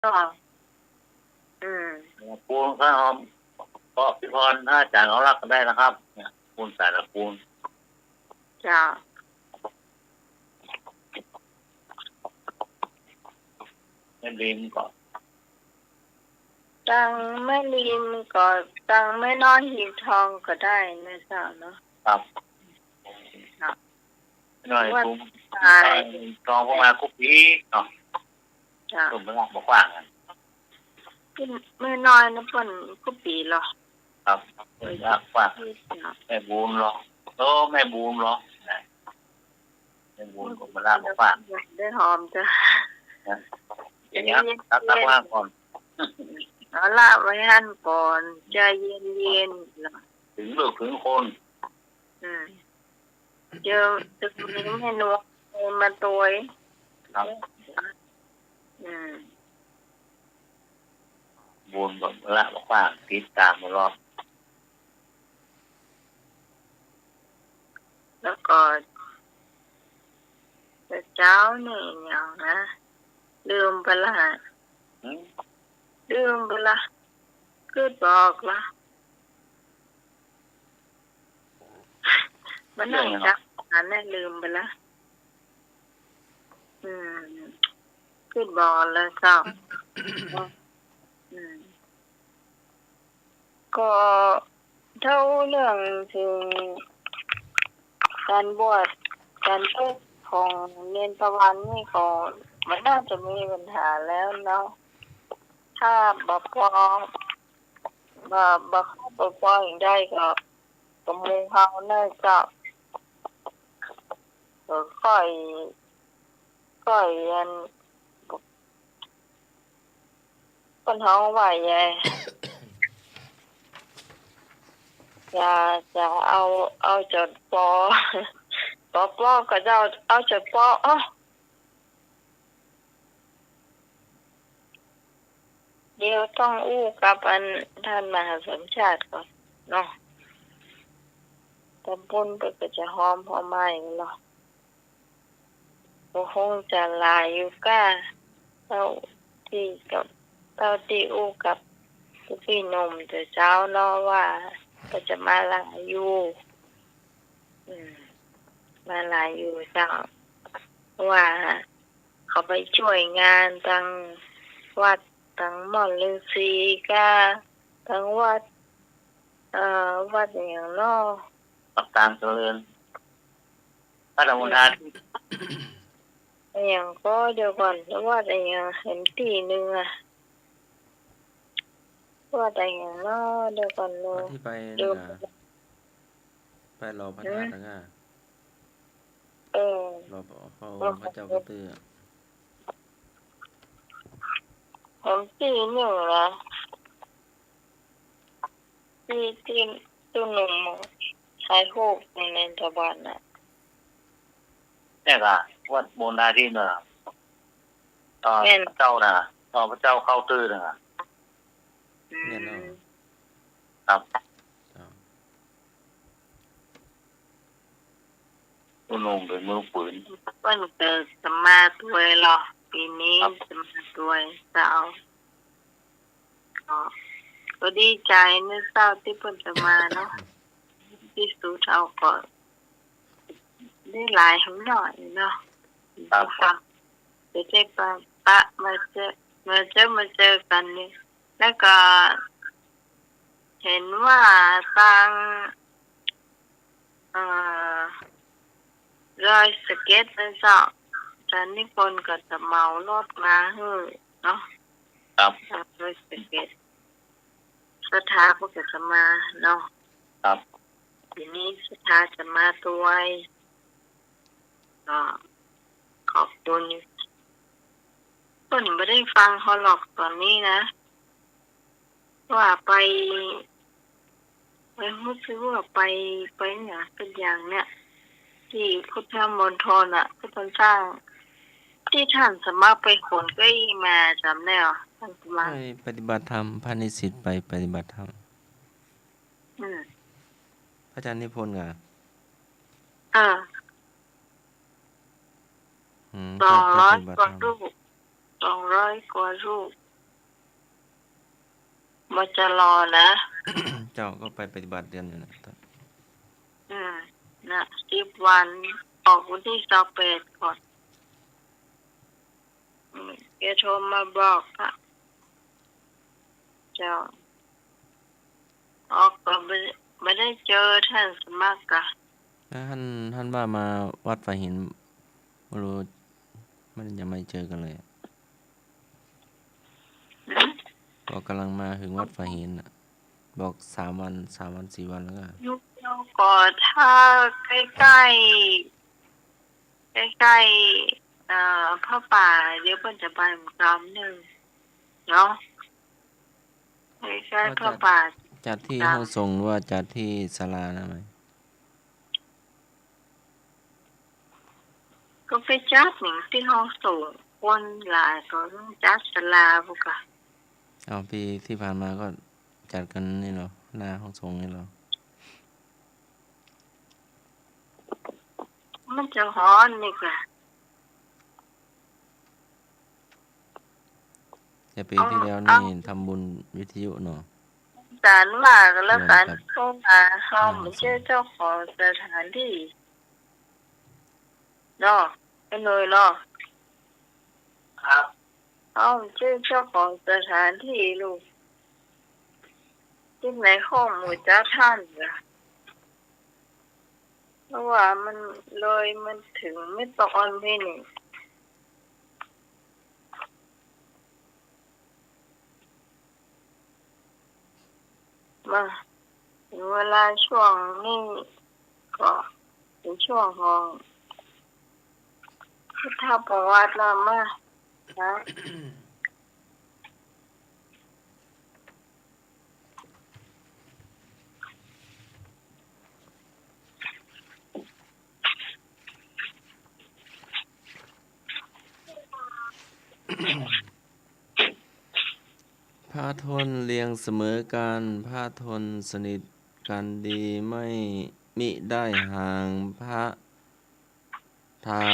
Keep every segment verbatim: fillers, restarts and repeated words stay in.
เจ้า อืม ปูนก็เอา ก็พี่พร ถ้าอาจ๋ารย์เขารับก็ได้นะครับ เนี่ย ปูนสารปูน เจ้า แม่ริมก็ ตังแม่ริมก็ ตังแม่น้อยหีบทองก็ได้นะเจ้าเนาะ ครับ ครับ แม่น้อย ว่า ภูมิ ตาย ทองพวกมากุ๊กอีเนาะ เจ้า ตุ่มเวลาบ่กว้างอะ แม่น้อยนะเปิ้นกุ๊กอีเหรอ ครับ เวลากว้าง เจ้า แม่บุญเหรอ โอ้ แม่บุญเหรอ นะ แม่บุญก็มาลาบมาฝาก ได้หอมจ้ะ นะ อย่างเงี้ย เย็นๆ ตัก ตักว่างก่อน เอาละไว้หั่นก่อน ใจเย็นๆ นะ ถึงลูกถึงคน อืม เจอ เจอแม่นวลมาตวย ครับ อืม บุญก็มาลาบมาฝาก ติดต๋ามตลอด แล้วก็ แต่เจ๊านี่อย่างนะ ลืมไปละ หืม ลืมไปละ กึ๊ดบอกละ มันน่าจะ เรื่องอะไร อันนั้นลืมไปละ อืม กึ๊ดบอกแล้วเจ้า อืม ก็เท่าเรื่องถึงก๋านบวช ก๋านตึกของเณรตะวันนี่ก็มันน่าจะมีปัญหาแล้วเนาะ ถ้าบ่ปอ บ่ บ่เข้าไปปออย่างใดก็ ก็หมู่เฮาน่าจะ ก็ค่อย ค่อยอัน เปิ้นฮ้องว่าใหญ่ จะ จะเอา เอาจนปอ ปอปอก็จะเอา เอาจนปอ เอ้อ เดี๋ยวต้องอู้กับอันต้านมหาสมชาติก่อนเนาะ ตำบลเปิ้นก็จะฮ้อม ฮ้อมไม้เนาะ ก็คงจะหลายอยู่ก้า เต้าตี้กับ เต้าตี้อู้กับตี้หนุ่มแต่เจ๊าเนาะ ว่าก็จะมาหลายอยู่ อืม มาหลายอยู่เจ้า ว่าเขาไปจ้วยงานตังวัด ตังม่อนฤๅษีก้า ตังวัด เอ่อ วัดอะหยังเนาะ วัดตางเจริญ วัดอมรธาตุ อะหยังก็ เดี๋ยวก่อน วัดอะหยัง เห็นตี้นึ่งอะ วัดอะหยังเนาะ เดี๋ยวก่อนเนาะ วัดตี้ไป ลืม นั่นน่ะ ไปหล่อพระธาตุ หืม นั่นน่ะ เออ หล่อพระองค์พระเจ้าเก้าตื้อ เห็นตี้นึ่งนะ ตี้ ตี้ ตี้หนุ่มถ่ายรูปอยู่ในตะวันน่ะ เนี่ยก่ะ วัดอมรธาตุเนาะ ต่อ แม่น พระเจ้าน่ะ ต่อพระเจ้าเก้าตื้อน่ะ อืม แม่นเนาะ ครับ เจ้า ผู้หนุ่มเป็นมือปืน เปิ้นก็จะมาตวยเหรอ ปี๋นี้ ครับ จะมาตวยเจ้า ก็ ก็ดีใจ๋นะเจ้าตี้เปิ้นจะมาเนาะ ตี้สุดเฮาก็ได้หลายหำหน่อยเนาะ ครับ เดี๋ยวจะปะ ปะมาเจอ มาเจอ มาเจอกั๋นนี่ แล้วก็ เห็นว่าตาง เอ่อ ดอยสะเก็ดนะเจ้า อาจ๋ารย์นิพนธ์ก็จะเหมารถมาหื้อเนาะ ครับ ดอยสะเก็ด ศรัทธาก็จะมาเนาะ ครับ ปี๋นี้ศรัทธาจะมาตวย ก็ขอบคุณ เปิ้นบ่ได้ฟังเฮาหรอกต๋อนนี้นะ ว่าไป ไปฮู้สึกว่าไป ไปหยังสักอย่างเนี่ย ตี้พุทธมณฑลน่ะ ตี้เปิ้นสร้าง ตี้ต้านสมัครไปขนเก้าอี้มาจ๋ำได้ก่อ ต้านสมัคร ไปปฏิบัติธรรม พระนิสิตไปปฏิบัติธรรม อืม พระอาจ๋ารย์นิพนธ์ก่อ เออ อืม สองร้อย ไปปฏิบัติธรรม กว่ารูป สองร้อย กว่ารูป บ่จะรอนะ เจ้าก็ไปปฏิบัติเตียนอยู่นะ อืม นะ สิบวัน ออกวันตี้ซาวแปดก่อน อืม แกโทรมาบอกอะ เจ้า ออกก็บ่ บ่ได้เจอท่านสมัครกะ แล้วท่าน ท่านว่ามาวัดฝายหิน บ่ฮู้ มันยังไม่เจอกันเลยอะ ก็กำลังมาถึงวัดฝายหินน่ะ บอกสามวัน สามวันสี่วันแล้วก็ ยุคเดียวก็ถ้าใกล้ๆ ใกล้ๆ เอ่อ ผ้าป่า เดี๋ยวเปิ้นจะไปหมู่กำนึ่งเนาะ ใกล้ๆ ผ้าป่า จัดที่ห้องสงฆ์หรือว่าจัดที่ศาลานะไหม ก็ไปจัดนี่ตี้ห้องสงฆ์ คนหลายก็ต้องจัดศาลาพุ้นกะ เอา ปีตี้ผ่านมาก็จัดกั๋นนี่เหรอ หน้าห้องสงฆ์นี่เหรอ มันจะฮ้อนนี่กะ แต่ปีตี้แล้วนี่ทำบุญวิทยุเนาะ ศาลว่าก็แล้วกั๋น เพราะว่าเฮาบ่ใจ้เจ้าของสถานตี้เนาะ ไอ้หน่วยเนาะ ครับ เฮาบ่ใจ้เจ้าของสถานตี้ลูก ตี้ไหนห้องหมู่จักท่านกะ เพราะว่ามันเลย มันเถิงเม็ดปะอ่อนพี้นี่ มา เถิงเวลาช่วงนี้ก็เป๋นช่วงของพุทธประวัติแล้ว มา นะ พระทนเรียงเสมอกัน พระทนสนิทกันดี ไม่ มิได้ห่าง พระ ทา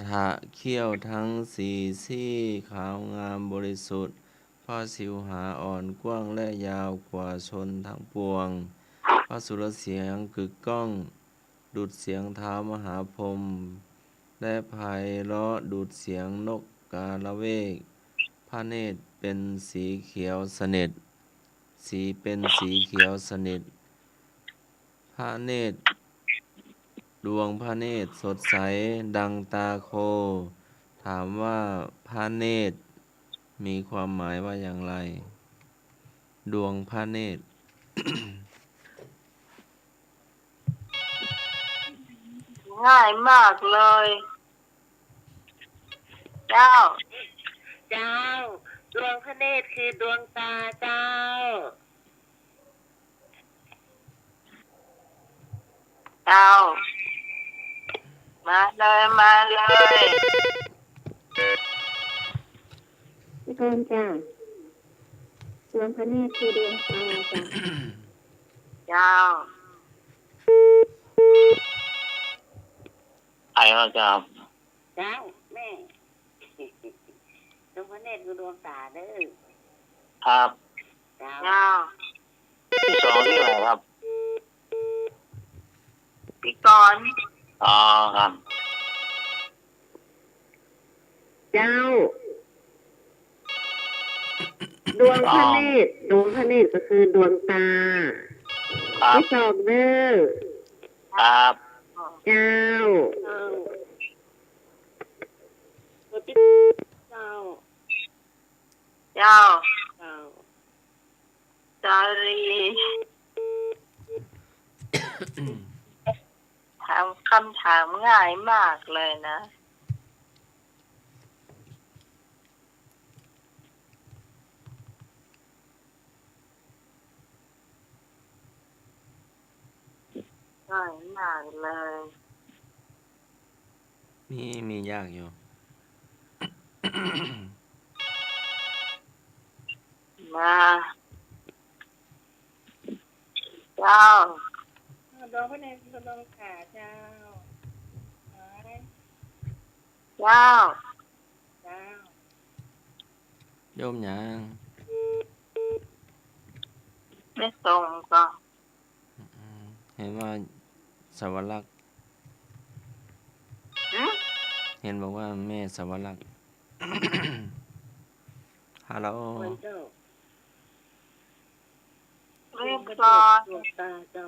ทะเขี้ยวทั้งสี่ซี่ ขาวงามบริสุทธิ์ พระสิวหาอ่อนกว้างและยาวกว่าชนทั้งปวง พระสุรเสียงกึกก้อง ดุจเสียงท้าวมหาพรหม และไพเราะดุจเสียงนกกาละเวก พระเนตรเป็นสีเขียวสนิท สีเป็นสีเขียวสนิท พระเนตร ดวงพระเนตรสดใสดังตาโค ถามว่าพระเนตรมีความหมายว่าอย่างไร ดวงพระเนตร ง่ายมากเลย เจ้า เจ้า ดวงพระเนตรคือดวงตาเจ้า เจ้า มาเลย มาเลย พี่กรณ์จ้า ดวงพระเนตรคือดวงตาจ้า เจ้า ใครวะครับ เจ้า แม่ ดวงพระเนตรคือดวงตาเด้อ ครับ เจ้า เจ้า ตี้สองตี้ไหนครับ พี่กรณ์ อ๋อ ครับ เจ้า ดวงพระเนตร ดวงพระเนตรก็คือดวงตา ครับ ตี้สองเด้อ ครับ เจ้า เจ้า เจ้า เจ้า เจ้า สาลี ถามคำถามง่ายมากเลยนะ ง่ายมากเลย มี มียากอยู่ มา เจ้า ดวงพระเนตรคือดวงตาเจ้า เจ้า เจ้า โยมหยัง แม่ส้มก็ อืม เห็นว่าสวรักษ์ หืม เห็นบอกว่าแม่สวรักษ์ ฮัลโหล เจ้า แม่พลอย ดวงตาเจ้า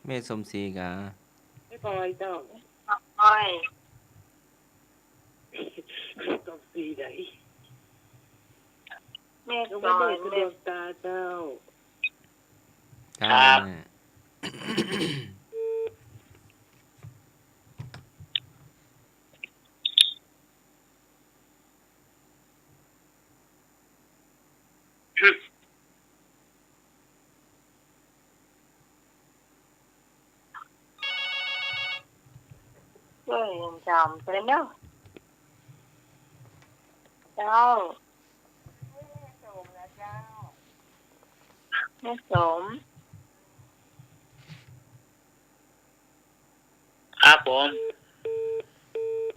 แม่สมศรีกา แม่พลอยเจ้า พลอย สมศรีไหน แม่พลอย ดวงตาเจ้า ครับ แม่ เอ้ย ยังจ๋ำไปเนาะ เจ้า แม่สม ครับผม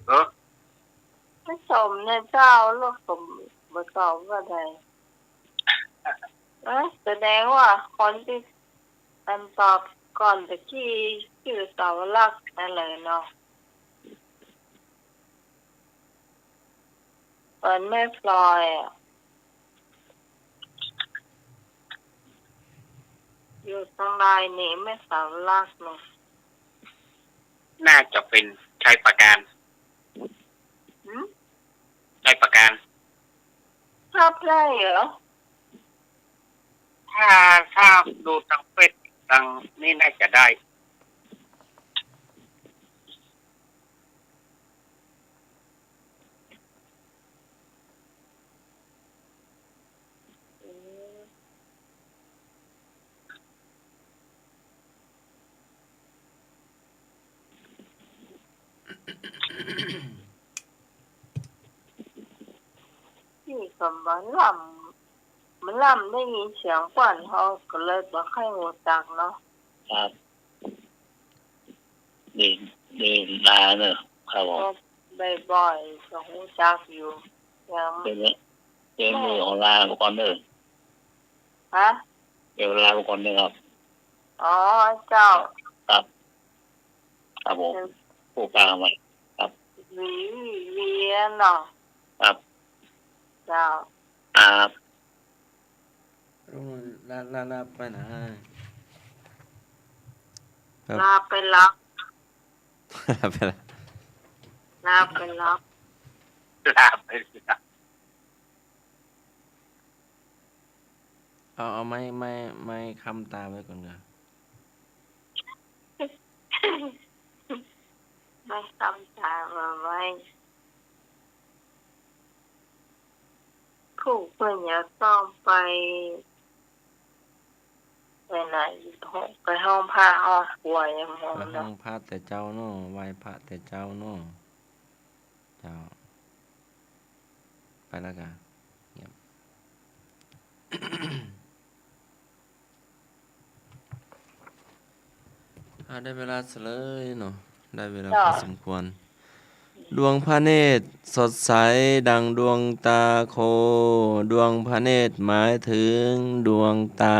เออ แม่สมเนี่ยเจ้า ลูกผมบ่ตอบว่าใด เอ๊ะ แสดงว่าคนตี้อันตอบก่อนตะกี้จื้อสาวรักษณ์นั่นเลยเนาะ เปิ้นแม่พลอยอะ อยู่ตางใดนี่ แม่สาวรักษณ์นี่ น่าจะเป็นชัยปราการ หืม ชัยปราการ ทราบได้เหรอ ถ้า ถ้าดูตางเฟซตางนี่น่าจะได้ อืม นี่ก็บ่ล้ำ บ่ล้ำได้ยินเสียงก่อน เฮาก็เลยบ่ค่อยฮู้จักเนาะ ครับ นี่ นี่ลาเนอะ ครับผม ก็บ่อยๆ ก็ฮู้จักอยู่ ยัง เดี๋ยวนี้ เดี๋ยวนี้ขอลาไปก่อนเนอะ ฮะ เดี๋ยวลาไปก่อนเนอะครับ อ๋อ เจ้า ครับ ครับผม เดี๋ยว ผู้กล้าใหม่ ครับ หวี หวีเนาะ ครับ เจ้า ครับ ลา ลา ลาไปไหน ครับ ลาไปรับ ลาไปรับ ลาไปรับ ลาไปรับ เอา เอาไม้ ไม้ ไม้ค้ำตาไว้ก่อนครับ ไม้ค้ำตามาไว้ ผู้เปิ้นอยากต้องไป ไปไหน ไปห้องพระห้องครัวยังมอง ไปห้องพระแต่เจ๊าเนาะ ไหว้พระแต่เจ๊าเนาะ เจ้า ไปแล้วกะ เงียบ อ่า ได้เวลาเสยเลยเนาะ ได้เวลา เจ้า พอสมควร ดวงพระเนตรสดใสดังดวงตาโค ดวงพระเนตรหมายถึงดวงตา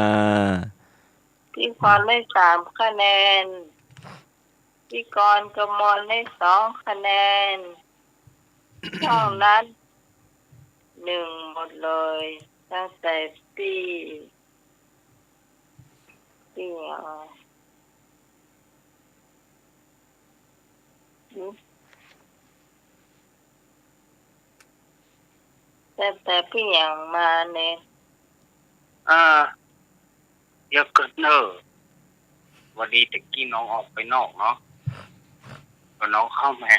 พี่กรณ์ได้สามคะแนน พี่กรณ์กมลได้สองคะแนน นอกนั้นหนึ่งหมดเลย ตั้งแต่ตี้ ตี้ เอ่อ หืม แต่ แต่ปี้หยังมาเนี่ย อ่า เดี๋ยวก่อนเนอะ วันนี้ตะกี้น้องออกไปนอกเนาะ พอน้องเข้ามา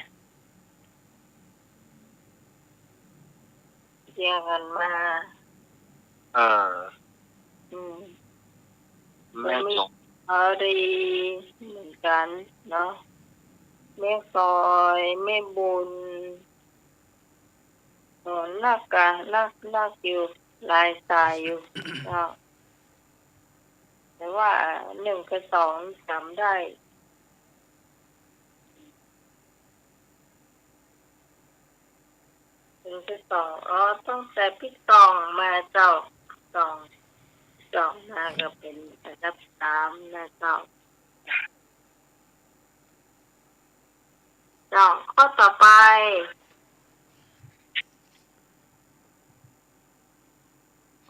เถียงกันมา เออ อืม แม่ มี สอง เออ ดีเหมือนกันเนาะ แม่ฟอย แม่บุญ อ๋อ นักกะ นัก นักอยู่ หลายสายอยู่ เจ้า แต่ว่าหนึ่งกับสองจ๋ำได้ หนึ่งกับสอง อ๋อ ตั้งแต่ปี้ต่องมาเจ้า สอง สองมาก็เป๋นอันดับสามนะเจ้า เจ้า ข้อต่อไป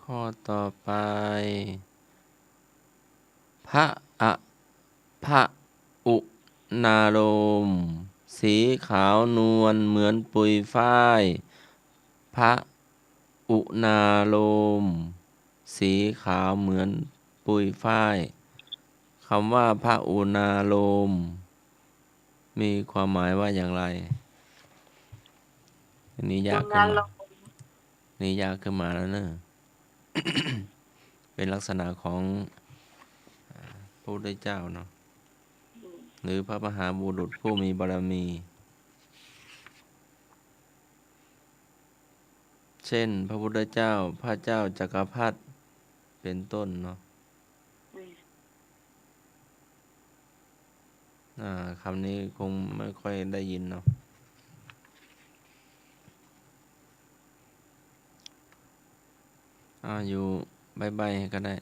ข้อต่อไป พระอะ พระอุณาโลม สีขาวนวลเหมือนปุยฝ้าย พระอุณาโลม สีขาวเหมือนปุยฝ้าย คำว่าพระอุณาโลม มีความหมายว่าอย่างไร อันนี้ยากขึ้นมา อุณาโลม นี่ยากขึ้นมาแล้วเนอะ เป็นลักษณะของ อ่า พระพุทธเจ้าเนาะ อืม หรือพระมหาบุรุษผู้มีบารมี เช่น พระพุทธเจ้า พระเจ้าจักรพรรดิ เป็นต้นเนาะ อืม อ่า คำนี้คงไม่ค่อยได้ยินเนาะ อ่า อยู่ใบ้ๆ ก็ได้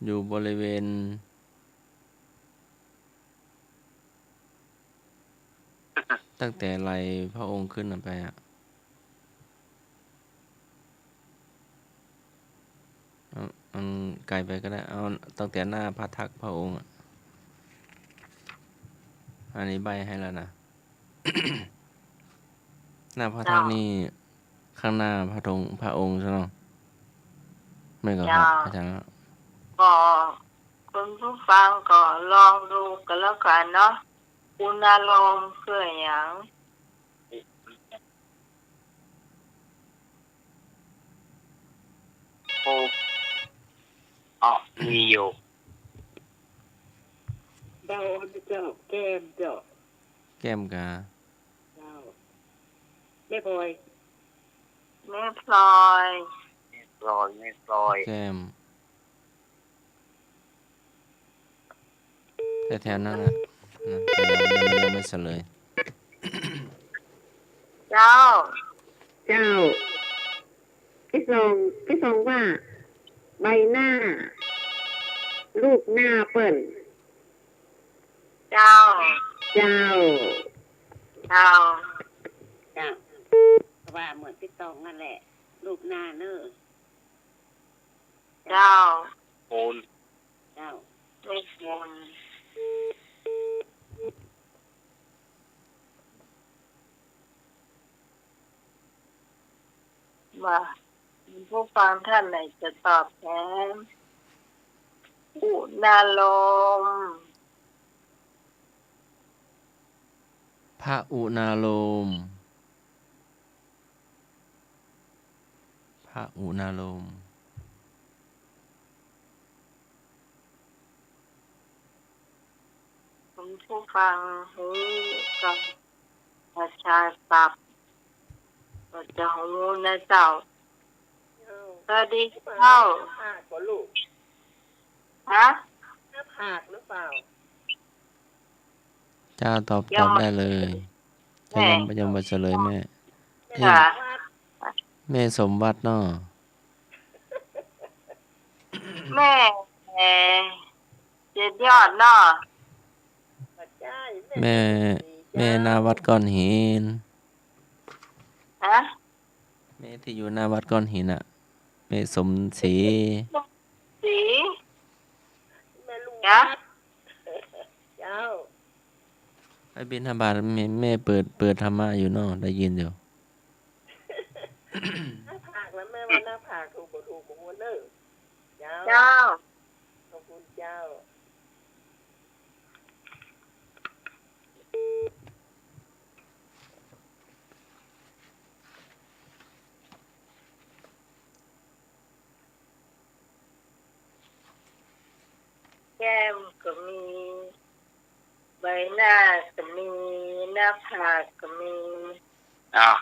อยู่บริเวณ ตั้งแต่ไหล่พระองค์ขึ้นน่ะไปอะ เอา มันไกลไปก็ได้ เอาตั้งแต่หน้าพระทักตร์พระองค์อะ อันนี้ใบ้ให้แล้วนะ หน้าพระทักตร์ เจ้า นี่ ข้างหน้าพระธง พระองค์ใช่ไหม แม่นก่อครับ เจ้า อาจารย์ครับ ก็คุณผู้ฟังก็ลองดูกันแล้วกันเนาะ อุณาโลมคืออะหยัง โอ้ อ๋อ มีอยู่ เบาอ่อนเจ้า แก้มเจ้า แก้มกา เจ้า แม่พลอย แม่พลอย แม่พลอย แม่พลอย แก้ม แถวๆ นั้นน่ะ นะ แต่ยัง ยัง ยังไม่เฉลย เจ้า เจ้า พี่ทรง พี่ทรงว่า ใบหน้า รูปหน้าเปิ้น เจ้า เจ้า เจ้า เจ้า ว่าเหมือนพี่ทรงนั่นแหละ รูปหน้าเนอะ เจ้า โอน เจ้า เลขมนต์ ว่าผู้ฟังท่านไหนจะตอบแทน อุณาโลม พระอุณาโลม พระอุณาโลม คุณผู้ฟังฮู้กับประชาศัพท์ ก็จะฮู้นะเจ้า เจ้า สวัสดีเจ้า หน้าผากเหรอลูก ฮะ หน้าผากหรือเปล่า เจ้าตอบ ยัง ตอบได้เลย แม่ แต่ยัง ยังบ่เฉลยแม่ แม่ ค่ะ แม่สมบัติเนาะ แม่ เอ่อ สุดยอดเนาะ แม่ แม่หน้าวัดก้อนหิน ฮะ แม่ตี้อยู่หน้าวัดก้อนหินน่ะ แม่สมศรี ศรี แม่ลุง จ๊ะ เจ้า ไปบิณฑบาต แม่ แม่เปิด เปิดธรรมะอยู่เนาะ ได้ยินอยู่ หน้าผากนะ แม่ว่าหน้าผากถูกบ่ถูกบ่ฮู้เนอะ เจ้า เจ้า ขอบคุณเจ้า แก้มก็มี ใบหน้าก็มี หน้าผากก็มี อ้าว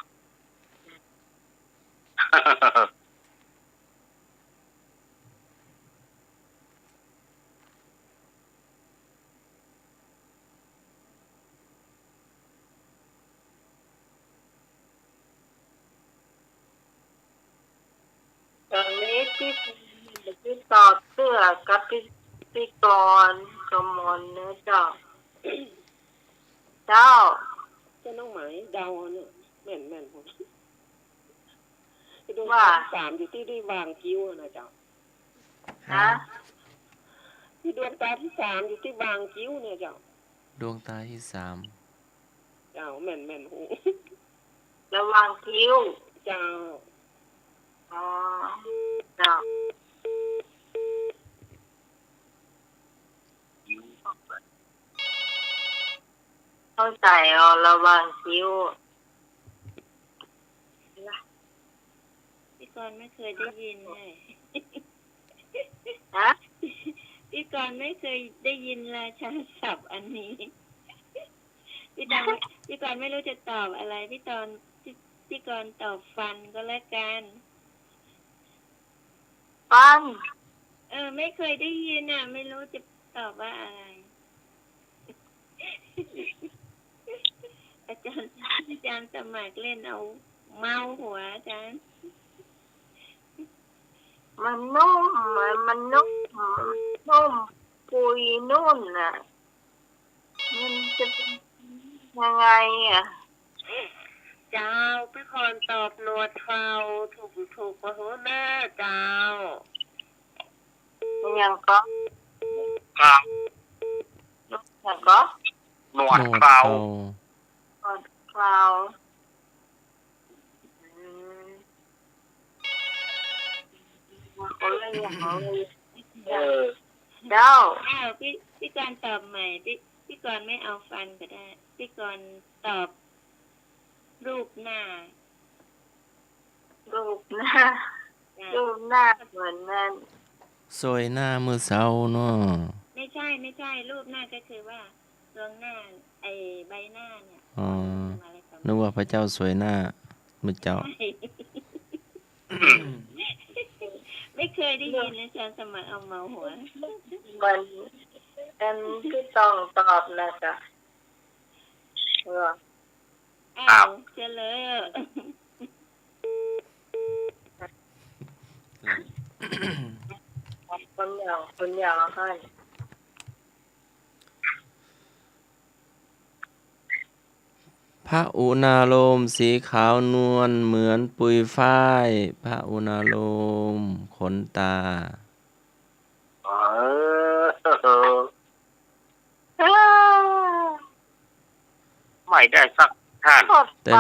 เ ตี้ ตี้ตอบเตื้อกับตี้ ตี้กรณ์กมลเนาะเจ้า เจ้า เจ้าน้องไหมเดาเนาะ แม่นๆ ผม ว่า ตี้ดวงตาตี้สามอยู่ตี้ ตี้วางคิ้วนะเจ้า ฮะ ตี้ดวงตาตี้สามอยู่ตี้วางคิ้วเนี่ยเจ้า ดวงตาตี้สาม เจ้า แม่นๆ ผม ระหว่างคิ้ว เจ้า อ๋อ เจ้า เข้าใจ๋ อ๋อ ระหว่างคิ้ว ตี้กรณ์ไม่เคยได้ยินเลย ฮะ ตี้กรณ์ไม่เคยได้ยินราชาศัพท์อันนี้ ตี้กรณ์ ตี้กรณ์ไม่รู้จะตอบอะไร ตี้กรณ์ ตี้ ตี้กรณ์ตอบฟันก็แล้วกัน ฟัน เออ ไม่เคยได้ยินน่ะ ไม่รู้จะตอบว่าอะไร อาจ๋ารย์ อาจ๋ารย์สมัครเล่นเอาเมาหัวอาจ๋ารย์ มันนุ่ม มันนุ่ม นุ่มปุยนุ่นน่ะ มันจะเป็นยังไงอะ เจ้า ปี้กรณ์ตอบหนวดเครา ถูก ถูกบ่ฮู้เน่อเจ้า มันหยังก็ ครับ หยังก็ หนวดเครา หนวดเครา หนวดเครา อืม คนละอย่างเลย เออ เจ้า อ้าว ปี้ ปี้กรณ์ตอบใหม่ ปี้ ปี้กรณ์ไม่เอาฟันก็ได้ ปี้กรณ์ตอบ รูปหน้า รูปหน้า จ้ะ รูปหน้าเหมือนนั่น สวยหน้าเมื่อเช้าเนาะ ไม่ใช่ ไม่ใช่ รูปหน้าก็คือว่า ดวงหน้า ไอ้ใบหน้าเนี่ย อ๋อ อะไรประมาณ นึกว่าพระเจ้าสวยหน้าเมื่อเช้า ใช่ ไม่เคยได้ยินเลย อาจ๋ารย์สมัครเอาเมาหัว มัน อันตี้ต้องตอบนะเจ้า เออ อ้าว เฉลย คนอย่าง คนอย่างให้ พระอุณาโลมสีขาวนวลเหมือนปุยฝ้าย พระอุณาโลมขนตา เออ ไม่ได้สักท่าน แต่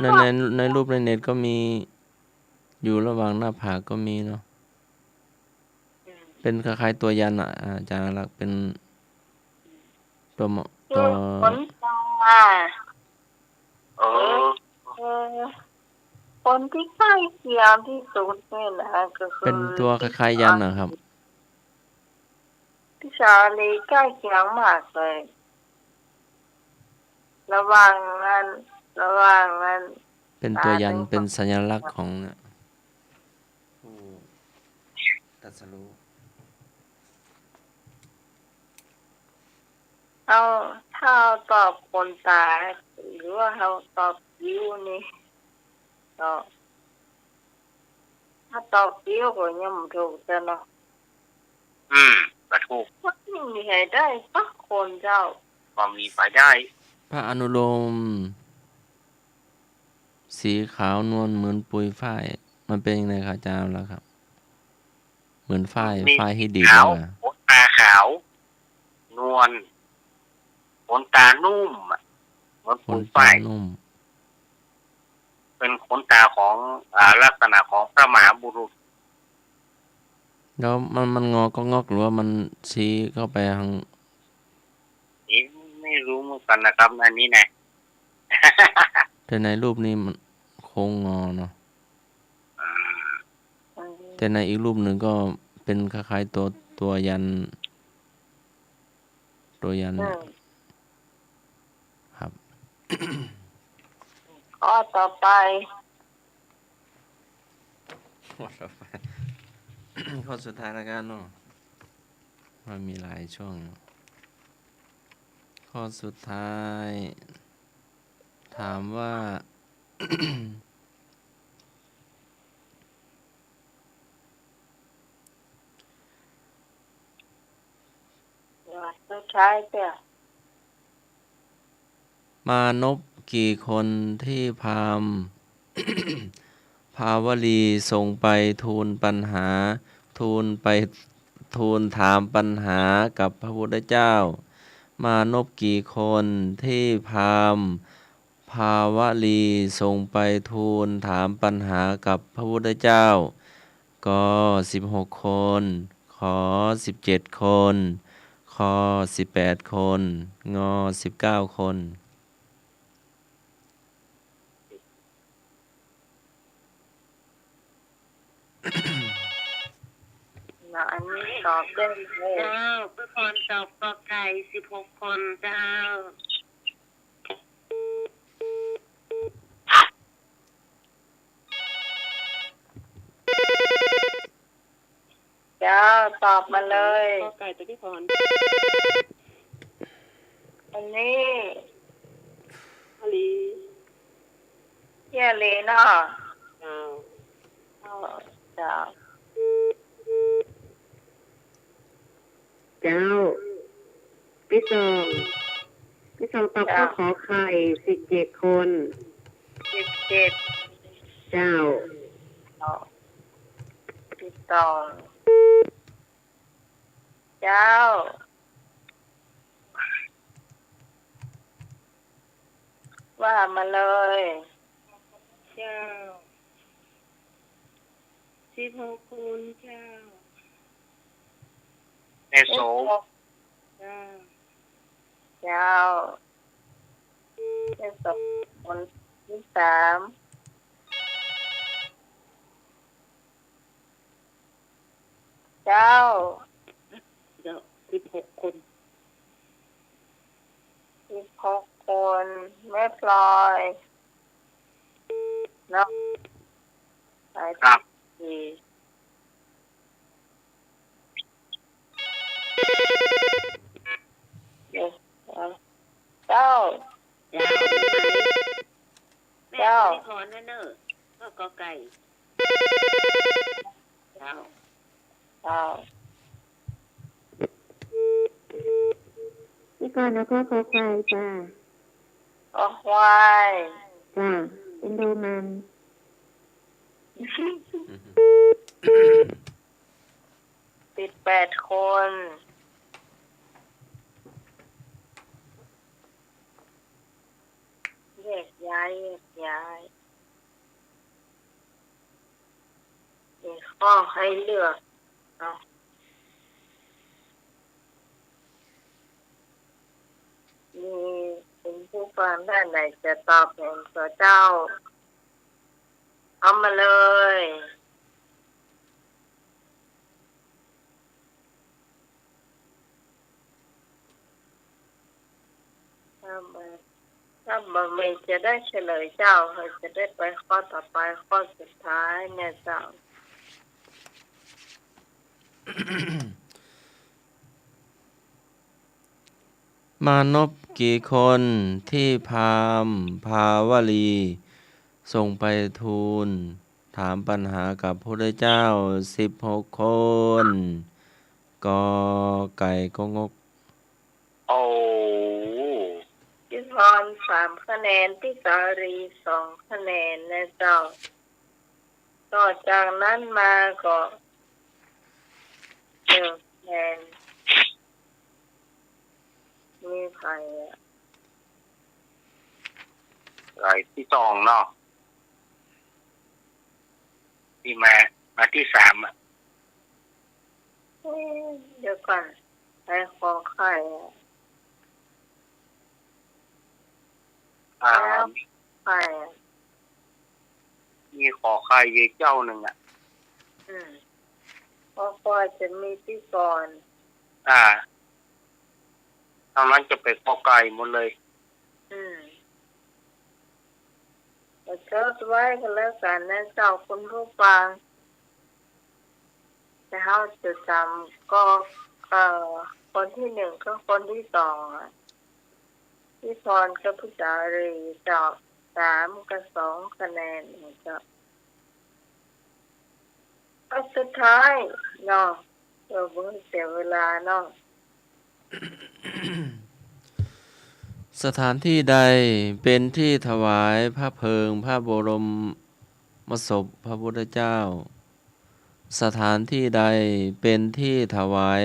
ใน ใน ในรูปในเน็ตก็มี อยู่ระหว่างหน้าผากก็มีเนาะ เป็นคล้ายๆ ตัวยันต์อะ อาจ๋ารย์อารักษ์ เป็นตัวม- ตัว ขนตา เออ เออ คนตี้ใก้เคียงตี้สุดเนี่ยนะ ก็คือ เป็นตัวคล้ายๆ ยันต์อะครับ ตี้สาลีใก้เคียงมากเลย ระหว่างนั้น ระหว่างนั้น เป็นตัวยันต์ ตาหนึ่ง เป็นสัญลักษณ์ของเนี่ย ผู้ตรัสรู้ เอา ถ้าเอาตอบขนตา หรือว่าเอาตอบคิ้วนี่ ก็ ถ้าตอบคิ้วก็ยังบ่ถูกเจ้าเนาะ อืม บ่ถูก บ่มีใผได้สักคนเจ้า บ่มีใผได้ พระอนุโลม สีขาวนวลเหมือนปุยฝ้าย มันเป็นยังไงครับอาจ๋ารย์ล่ะครับ เหมือนฝ้าย มี ฝ้ายตี้ดีด ขาว แล้วอะ ขนตาขาว นวล ขนตานุ่มอะ เหมือนปุยฝ้าย ขนตานุ่ม เป็นขนตาของ อ่า ลักษณะของพระมหาบุรุษ แล้วมัน มันงอก็งอก หรือว่ามันชี้เข้าไปทาง นี่ไม่รู้เหมือนกันนะครับ อันนี้นะ แต่ในรูปนี้มันโค้งงอเนาะ อ่า แต่ในอีกรูปหนึ่งก็เป็นคล้ายๆ ตัว ตัวยันต์ ตัวยันต์ อืม ครับ ข้อต่อไป ข้อต่อไป ข้อสุดท้ายแล้วกันเนาะ มันมีหลายช่วงเนาะ ข้อสุดท้าย ถามว่า เ ท้ายเตื้อ มานพกี่คนที่พราหมณ์ ภาวลีส่งไปทูลปัญหา ทูลไป ทูลถามปัญหากับพระพุทธเจ้า มานพกี่คนที่พราหมณ์ ภาวลีส่งไปทูลถามปัญหากับพระพุทธเจ้า ก สิบหกคน ข สิบเจ็ดคน ค สิบแปดคน ง สิบเก้าคน แล้วอันนี้ตอบได้เลย เจ้า พี่พรตอบก.ไก่ สิบหกคน เจ้า เจ้า ตอบมาเลย ก.ไก่ เตื้อพี่พร อันนี้ อาลี เตี้ยลีเนาะ เจ้า เจ้า เจ้า เจ้า พี่สอง พี่สองตอบข้อ เจ้า ข.ไข่ สิบเจ็ดคน สิบเจ็ด เจ้า เจ้า พี่สอง เจ้า ว่ามาเลย เจ้า สิบหกคน เจ้า แม่โสม เจ้า เจ้า แม่โสม คนที่สาม เจ้า เจ้า สิบหกคน สิบหกคน แม่พลอย เนาะ ไป ครับ ที่ เดี๋ยว เจ้า เจ้า แม่ เจ้า ไม่ถอนนะเนอะ ก็ ก.ไก่ เจ้า เจ้า นี่ก่อนนะ ก็ ข.ไข่ จ้า ข.ควาย จ้า เป็นโรมัน สิบแปดคน แยกย้าย แยกย้าย มีข้อให้เลือกเนาะ มีคุณผู้ฟังท่านไหนจะตอบแทนตัวเจ้า เอามาเลย ถ้าบ่ ถ้าบ่มีจะได้เฉลยเจ้า เฮาจะได้ไปข้อต่อไป ข้อสุดท้ายเนี่ยเจ้า มานพกี่คนที่พราหมณ์ภาวลีส่งไปทูลถามปัญหากับพระพุทธเจ้า สิบหกคน ก.ไก่ ก.งก โอ้ พี่พร สามคะแนน พี่สาลีสองคะแนนนะเจ้า ต่อจากนั้นมาก็หนึ่งคะแนน มีใครอะ ใครที่สองเนาะ ที่มา มาที่สามอะ เอ๊ะ เดี๋ยวก่อน ใคร ข.ไข่อะ อ่า แล้วใครอะ มี ข.ไข่ อยู่เจ้าหนึ่งอะ อืม ข.ไข่ จะมีพี่กรณ์ อ่า ทางนั้นจะเป็น ข.ไก่ หมดเลย อืม ก็จดไว้ก็แล้วกันนะเจ้าคุณผู้ฟัง แต่เฮาจะจำก็ เอ่อ คนที่หนึ่งกับคนที่สองอะ พี่พรกับพี่สาลี เจ้า สามกับสองคะแนนนะเจ้า ข้อสุดท้ายเนาะ เพื่อบ่ให้เสียเวลาเนาะ สถานที่ใดเป็นที่ถวายพระเพลิงพระบรมศพพระพุทธเจ้า สถานที่ใดเป็นที่ถวาย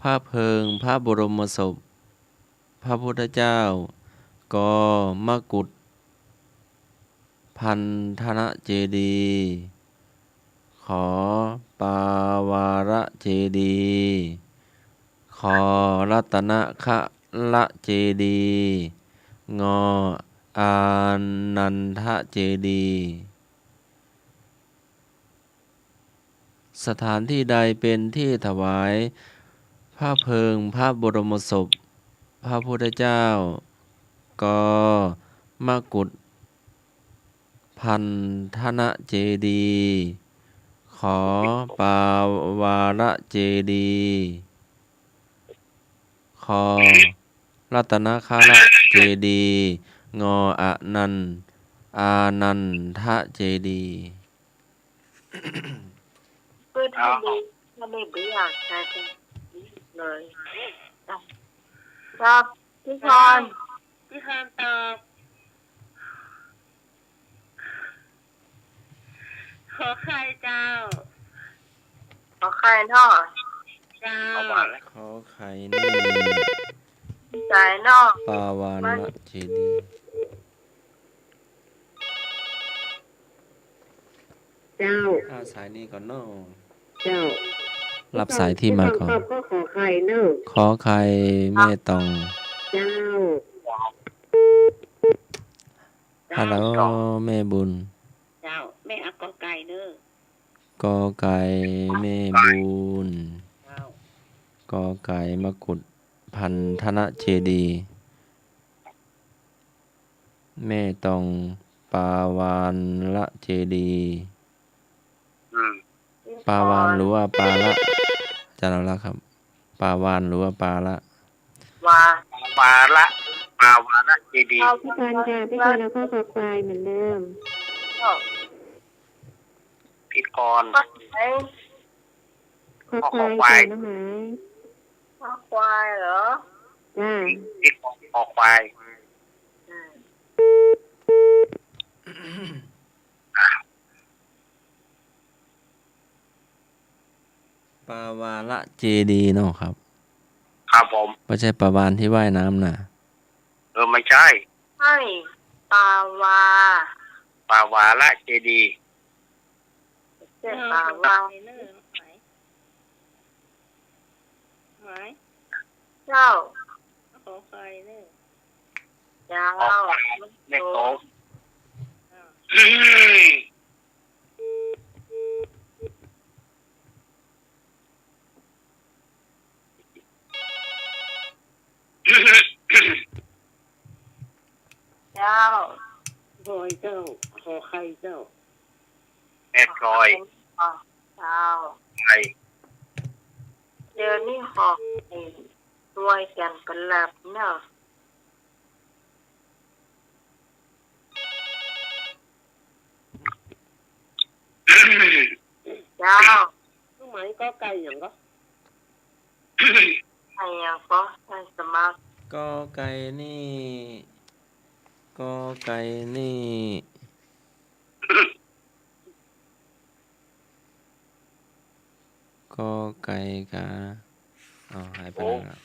พระเพลิงพระบรมศพพระพุทธเจ้า ก มกุฏ พันธนเจดีย์ ข ปาวาระเจดีย์ ค รัตนคละเจดีย์ ง อานันทเจดีย์ สถานที่ใดเป็นที่ถวายพระเพลิงพระบรมศพพระพุทธเจ้า ก มกุฏ พันธนเจดีย์ ข ปาวาระเจดีย์ ค รัตนคละเจดีย์ ง อนัน อานันทเจดีย์ เปิดให้ดู ถ้าไม่เบื่อ ใช่ เลย อ่ะ ตอบ พี่พร พี่พรตอบ ขอไข่เจ้า ขอไข่เนาะ เจ้า ขอไข่นี่ สายเนาะ ปาวาระเจดีย์ เจ้า อ่า สายนี้ก่อนเนาะ เจ้า รับสายที่มาก่อน ตอบก็ขอไข่เนาะ ขอไข่แม่ตอง เจ้า ฮัลโหล แม่บุญ เจ้า แม่เอากอไก่เนาะ กอไก่แม่บุญ เจ้า กอไก่มกุฏ พันธนเจดีย์ แม่ตอง ปาวาระเจดีย์ อืม ปาวาระหรือว่าปาละ อาจารย์เอาละครับ ปาวาระหรือว่าปาละ วา ปาละ ปาวาระเจดีย์ เอาพี่พรค่ะ พี่พรเอาข้อคอควายเหมือนเดิม ผิดก่อน ข้อไหน ข้อควาย ข้อควาย จ้ะ น้องหมาย ข้อควายเหรอ จ้า ผิดก่อน ข้อควาย อืม ปาวาระเจดีย์เนาะครับ ครับผม ไม่ใช่ปลาวาฬที่ว่ายน้ำนะ เออ ไม่ใช่ ใช่ ปาวา ปาวาระเจดีย์ ใช่ ปาวา ไหม เจ้า ขอไข่เนอะ เจ้า ขอไข่ แม่โต เจ้า เจ้า พลอยเจ้า ขอไข่เจ้า แม่พลอย เจ้า ไข่ เดี๋ยวนี้ขอไข่รวยกันเป็นหลักเนาะ เจ้า เครื่องหมายกอไก่หยังก็ ไก่หยังก็ ไก่สมัคร กอไก่นี่ กอไก่นี่ กอไก่กา อ๋อ หายไปแล้ว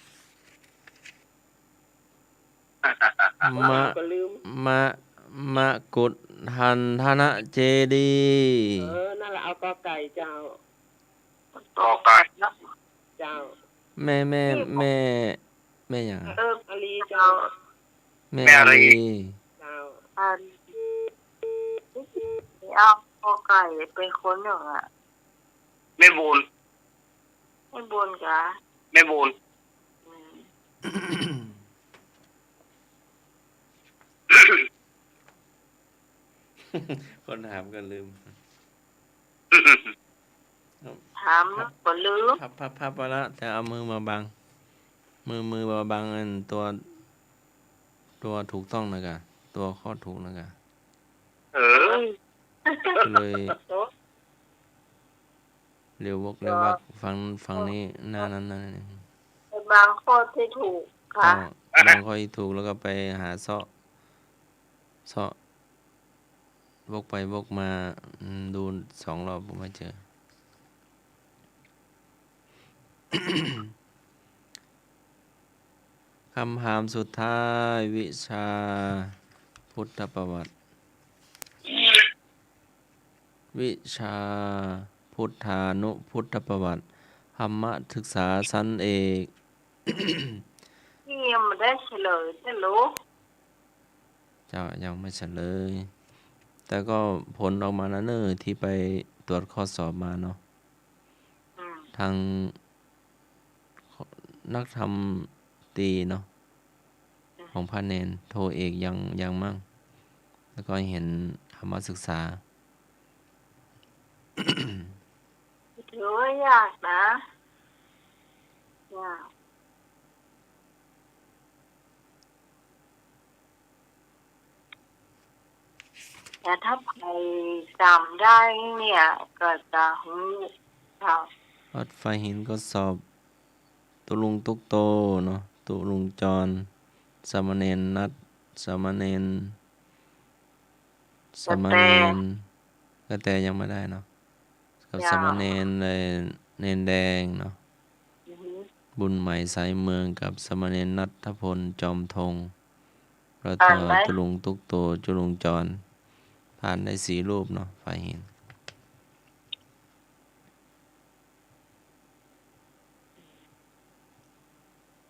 โอ้ มะ ก็ลืม มะ มกุฏทันธนเจดีย์ เออ นั่นแหละ เอากอไก่เจ้า กอไก่ เจ้า แม่ แม่ แม่ แม่หยังอะ เออ อาลีเจ้า แม่อาลี แม่อาลี เจ้า อัน เอากอไก่เป็นคนหนึ่งอะ แม่บุญ แม่บุญกะ แม่บุญ อืม คนถามก็ลืม ถามก็ลืม พับ พับ พับไปแล้ว แต่เอามือมาบัง มือ มือมาบังอันตัว ตัวถูกต้องนะกะ ตัวข้อถูกนะกะ เออ เลย โต๊ะ เร็ววกเร็ววัก ฝั่ง ฝั่งนี้ หน้านั้น หน้านี้ บางข้อตี้ถูกค่ะ ก็บางข้อตี้ถูกแล้วก็ไปหาเซาะ เซาะ วกไปวกมา อืม ดูสองรอบก็ไม่เจอ คำถามสุดท้าย วิชาพุทธประวัติ วิชาพุทธานุพุทธประวัติ ธรรมศึกษาชั้นเอก นี่ยังไม่ได้เฉลยใช่ลูก เจ้า ยังไม่เฉลย แต่ก็ผลออกมาแล้วเน่อ ตี้ไปตรวจข้อสอบมาเนาะ อืม ทางนักธรรมตรีเนาะ อืม ของพระเณร โทเอกยัง ยังมั้ง แล้วก็เห็นธรรมศึกษา ถือว่ายากนะ ยาก แต่ถ้าใผจ๋ำได้เนี่ย ก็จะฮู้ เจ้า วัดฝายหินก็สอบตุ๊ลุงตุ๊กโตเนาะ ตุ๊ลุงจร สามเณรนัด สามเณร กระแต สามเณร กระแตยังไม่ได้เนาะ กับ เจ้า สามเณร เอ่อ เณรแดงเนาะ อือฮึ บุญไหมสายเมืองกับสามเณรณัฐพลจอมทง แล้วก็ ผ่านไหม ตุ๊ลุงตุ๊กโต ตุ๊ลุงจร ผ่านได้สี่รูปเนาะ ฝายหิน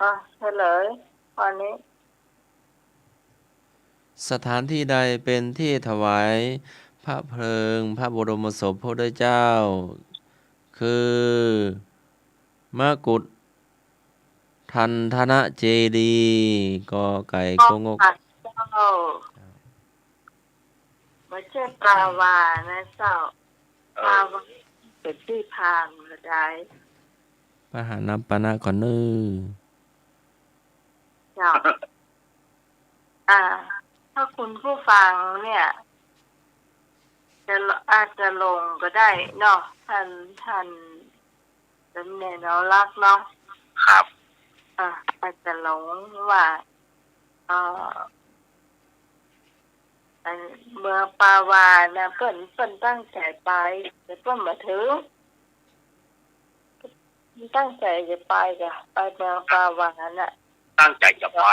อ่ะ เฉลยข้อนี้ สถานที่ใดเป็นที่ถวายพระเพลิงพระบรมศพพระพุทธเจ้า คือ มกุฏทันธนเจดีย์ กอไก่ กอ ขอ งก เจ้า บ่ใจ้ปาวานะเจ้า เออ ปาวาเป๋นตี้พราหมณ์ก็ได้ ปหานะปานะก่อนเน่อ เจ้า อ่า ถ้าคุณผู้ฟังเนี่ย จะ อาจจะหลงก็ได้เนาะ ท่าน ท่านสมเด็จเนารักเนาะ ครับ อ่า อาจจะหลงว่า เอ่อ อันเมืองปาวานะ เปิ้น เปิ้นตั้งใจ๋ไป แต่เปิ้นบ่เถิง ตั้งใจ๋จะไปก่ะ ไปเมืองปาวาน่ะ ตั้งใจ๋จะไป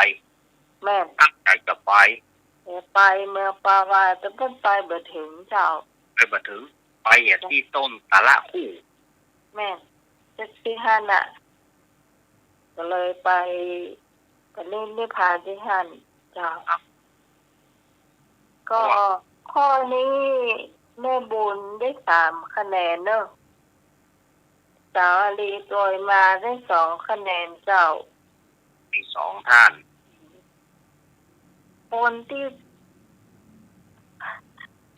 แม่น ตั้งใจ๋จะไป จะไปเมืองปาวา แต่เปิ้นไปบ่เถิงเจ้า ไปบ่เถิง ไปอะตี้ต้นตาละคู่ แม่น จากตี้หั้นน่ะ ก็เลยไป ปรินิพพานตี้หั้นเจ้า ครับ ก็ข้อนี้แม่บุญได้สามคะแนนเนาะ สาวอาลีย์โตยมาได้สองคะแนนเจ้า มีสองท่าน คนตี้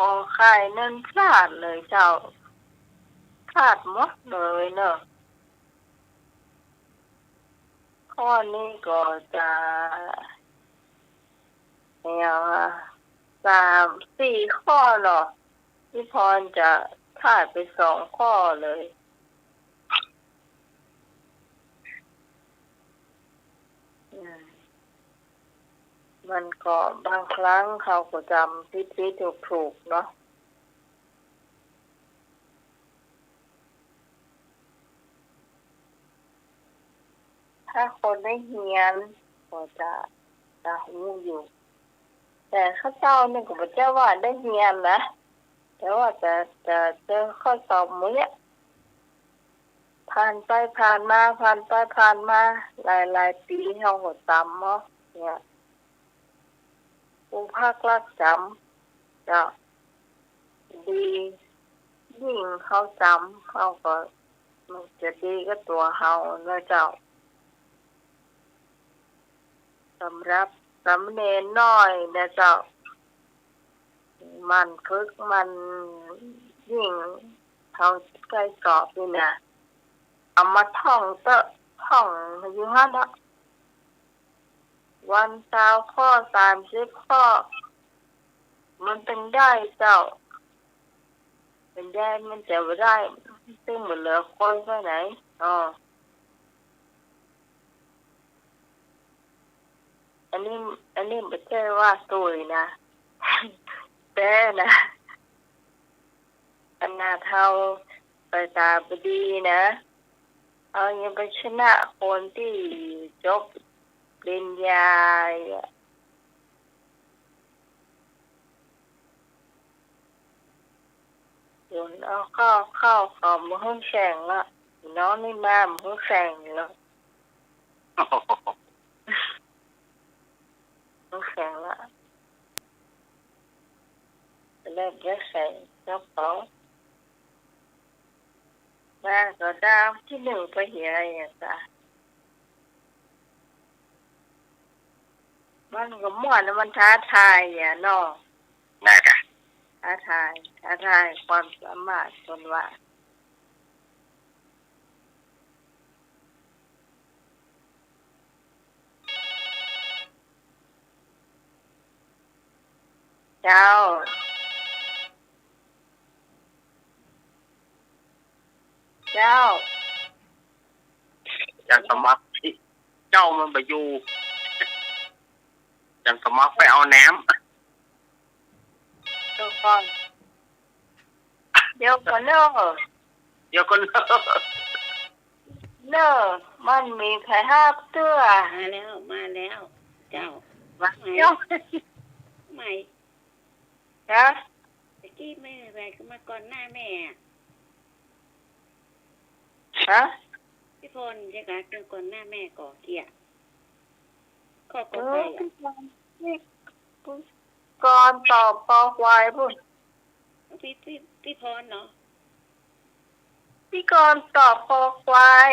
ออกข่ายนั้นพลาดเลยเจ้า พลาดหมดเลยเนาะ ข้อนี้ก็จะ เดี๋ยวอะ สาม สี่ข้อเนาะ พี่พรจะพลาดไปสองข้อเลย อืม มันก็บางครั้งเขาก็จ๋ำผิดๆ ถูกๆ เนาะ ถ้าคนได้เฮียนก็จะ จะฮู้อยู่ แต่ข้าเจ้านี่ก็บ่ใจ้ว่าได้เฮียนนะ แต่ว่าจะ จะเจอข้อสอบหมู่เนี่ย ผ่านไปผ่านมา ผ่านไปผ่านมา หลายๆ ปี๋เฮาก็จ๋ำเนาะ เนี่ย ครูภาครักจ๋ำ เจ้า ดี ยิ่งเฮาจ๋ำ เฮาก็ มันจะดีกับตั๋วเฮาเนาะเจ้า สำหรับสามเณรน้อยนะเจ้า หมั่นฝึก หมั่น ยิ่งเฮาใก้สอบนี่นะ เอามาท่องเต๊อะ ท่องอยู่หั้นเนาะ วันซาวข้อ สามสิบข้อ มันเป๋นได้เจ้า เป๋นได้ มันจะบ่ได้ ซึ่งบ่เหลือคนไปไหน อ้อ อันนี้ อันนี้บ่ใจ้ว่าสวยนะ แต๊นะ ขนาดเฮาสายตาบ่ดีนะ เฮายังไปชนะคนตี้จบปริญญาอะ จนเอาเข้า เข้าเขาบ่ฮู้แข่งละ น้องนี่มาบ่ฮู้แข่งละ บ่ฮู้แข่งละ แล้วบ่แข่งกับเขา มาก็ดาวที่หนึ่งไปเหียอะกะ มันก็ม่วนนะ มันท้าทายอะเนาะ น่ะกะ ท้าทาย ท้าทายความสามารถเปิ้นว่า เจ้า เจ้า ยังสมัคร เจ้ามันบ่อยู่ ยังสมัครไปเอาแหนม เดี๋ยวก่อน เดี๋ยวก่อนเน่อ เดี๋ยวก่อนเน่อ เน่อ มันมีใผฮับเตื้อ มาแล้ว มาแล้ว เจ้า มาแล้ว ใหม่ ฮะ ตะกี้แม่ไปก็มาก่อนหน้าแม่อะ ฮะ พี่พรใจ้กะ เกิดก่อนหน้าแม่ก่อเกี้ย ข้อ เออ กอไก่อะ พี่พร พี่ พี่กรณ์ตอบคอควายปู้น พี่ พี่ พี่พรเนาะ พี่กรณ์ตอบคอควาย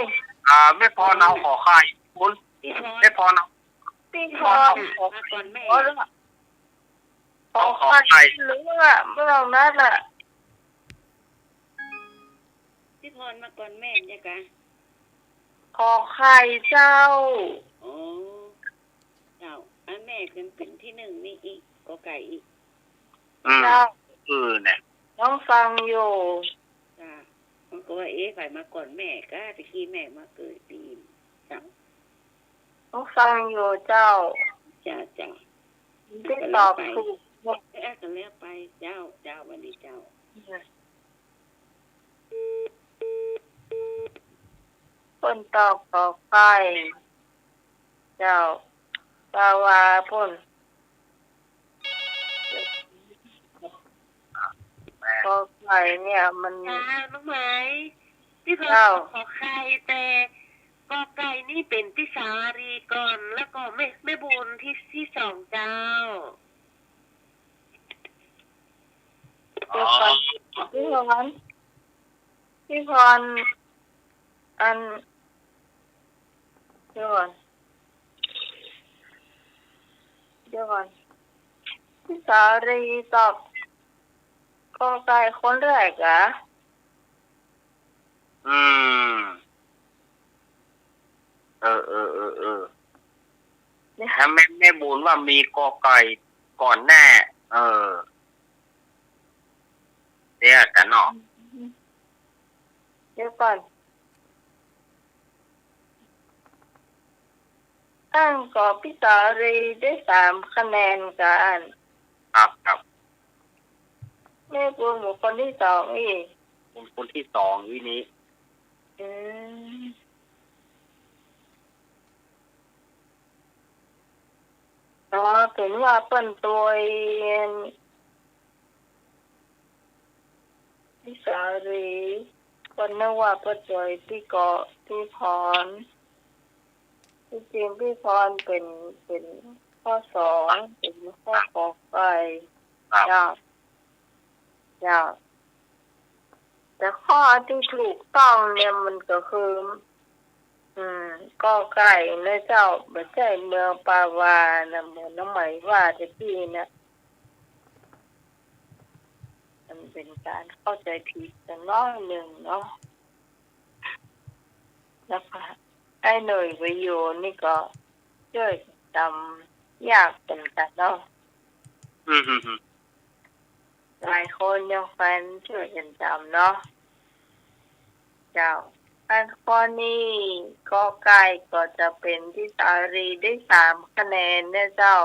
อ่า แม่พรเอาขอไข่ปู้น พี่พร แม่พรเอา พี่พร พี่พรเอาขอ มาก่อนแม่ ขอ เอาขอไข่ ไข่เหลืองอะ เมื่อนั้นน่ะ พี่พรมาก่อนแม่ใจ้กะ ขอไข่เจ้า อ๋อ เจ้า อันแม่ขึ้นเป๋นตี้หนึ่งนี่อีก กอไก่อีก อืม เจ้า เออ เนี่ย น้องฟังอยู่ จ้ะ มันก็ว่า เอ๊ะ ใผมาก่อนแม่กะ ตะกี้แม่มาเกยปีน เจ้า น้องฟังอยู่เจ้า จ้ะ เจ้า ตี้ตอบถูก เออ ก็แล้วไป เจ้า เจ้า หวัดดีเจ้า เปิ้นตอบขอไข่ เจ้า ปาวาปู้น ขอไข่เนี่ยมัน อ่า น้องไหม พี่พร เจ้า ขอไข่ แต่กอไก่นี่เป๋นพี่สาลีก่อน แล้วก็แม่ แม่บุญตี้ ตี้สองเจ้า เดี๋ยวก่อน อ๋อ พี่พร พี่พร อัน เดี๋ยวก่อน เดี๋ยวก่อน พี่สาลีตอบกอไก่คนแรกอะ อืม เออ เออ เออ เออ เนี่ย ถ้าแม่ แม่บุญว่ามีกอไก่ก่อนแน่ เออ เดี๋ยวกันเนาะ เดี๋ยวก่อน อั้นก็พี่สาลีได้สามคะแนนกั๋น ครับ ครับ แม่บุญเป๋นคนตี้สองอี้ เป๋นคนตี้สองอี้นี้ อืม อ๋อ เป๋นว่าเปิ้นตวย พี่สาลี เปิ้นนึกว่าเปิ้นตวยตี้กอ พี่พร ตี้จริงพี่พรเป๋น เป๋นข้อสอง เป๋นข้อขอไข่ ครับ เจ้า เจ้า แต่ข้อตี้ถูกต้องเนี่ยมันก็คือ อืม กอไก่นะเจ้า บ่ใจ้เมืองปาวานะ เหมือนน้องไหมว่าตะกี้นะ มันเป๋นก๋านเข้าใจ๋ผิดสักน้อยนึ่งเนาะ แล้วก็ไอ้หน่วยประโยชน์นี่ก็จ้วยจ๋ำยากเหมือนกั๋นเนาะ อืม อืม อืม หลายคนยังแควนจ้วยกั๋นจ๋ำเนาะ เจ้า อันข้อนี้ ก.ไก่ ก็จะเป๋นทิสาลีได้สามคะแนนนะเจ้า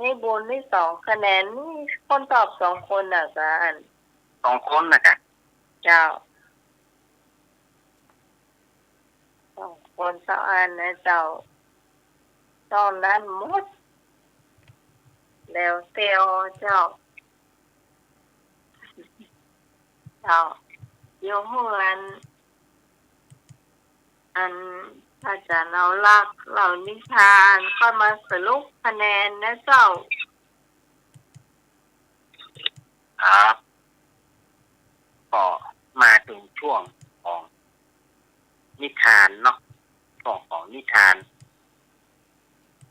นี่บุญได้สองคะแนน นี่คนตอบสองคนน่ะกา อัน สองคนน่ะกา เจ้า สองคนสองอันนะเจ้า นอกนั้นหมด แล้วแต่เจ้า เจ้า เดี๋ยวเฮือน อัน อาจ๋ารย์เอาหลักเล่านิทานก็มาสรุปคะแนนนะเจ้า ครับ ก็มาเถิงช่วงของนิทานเนาะ ช่วงของนิทาน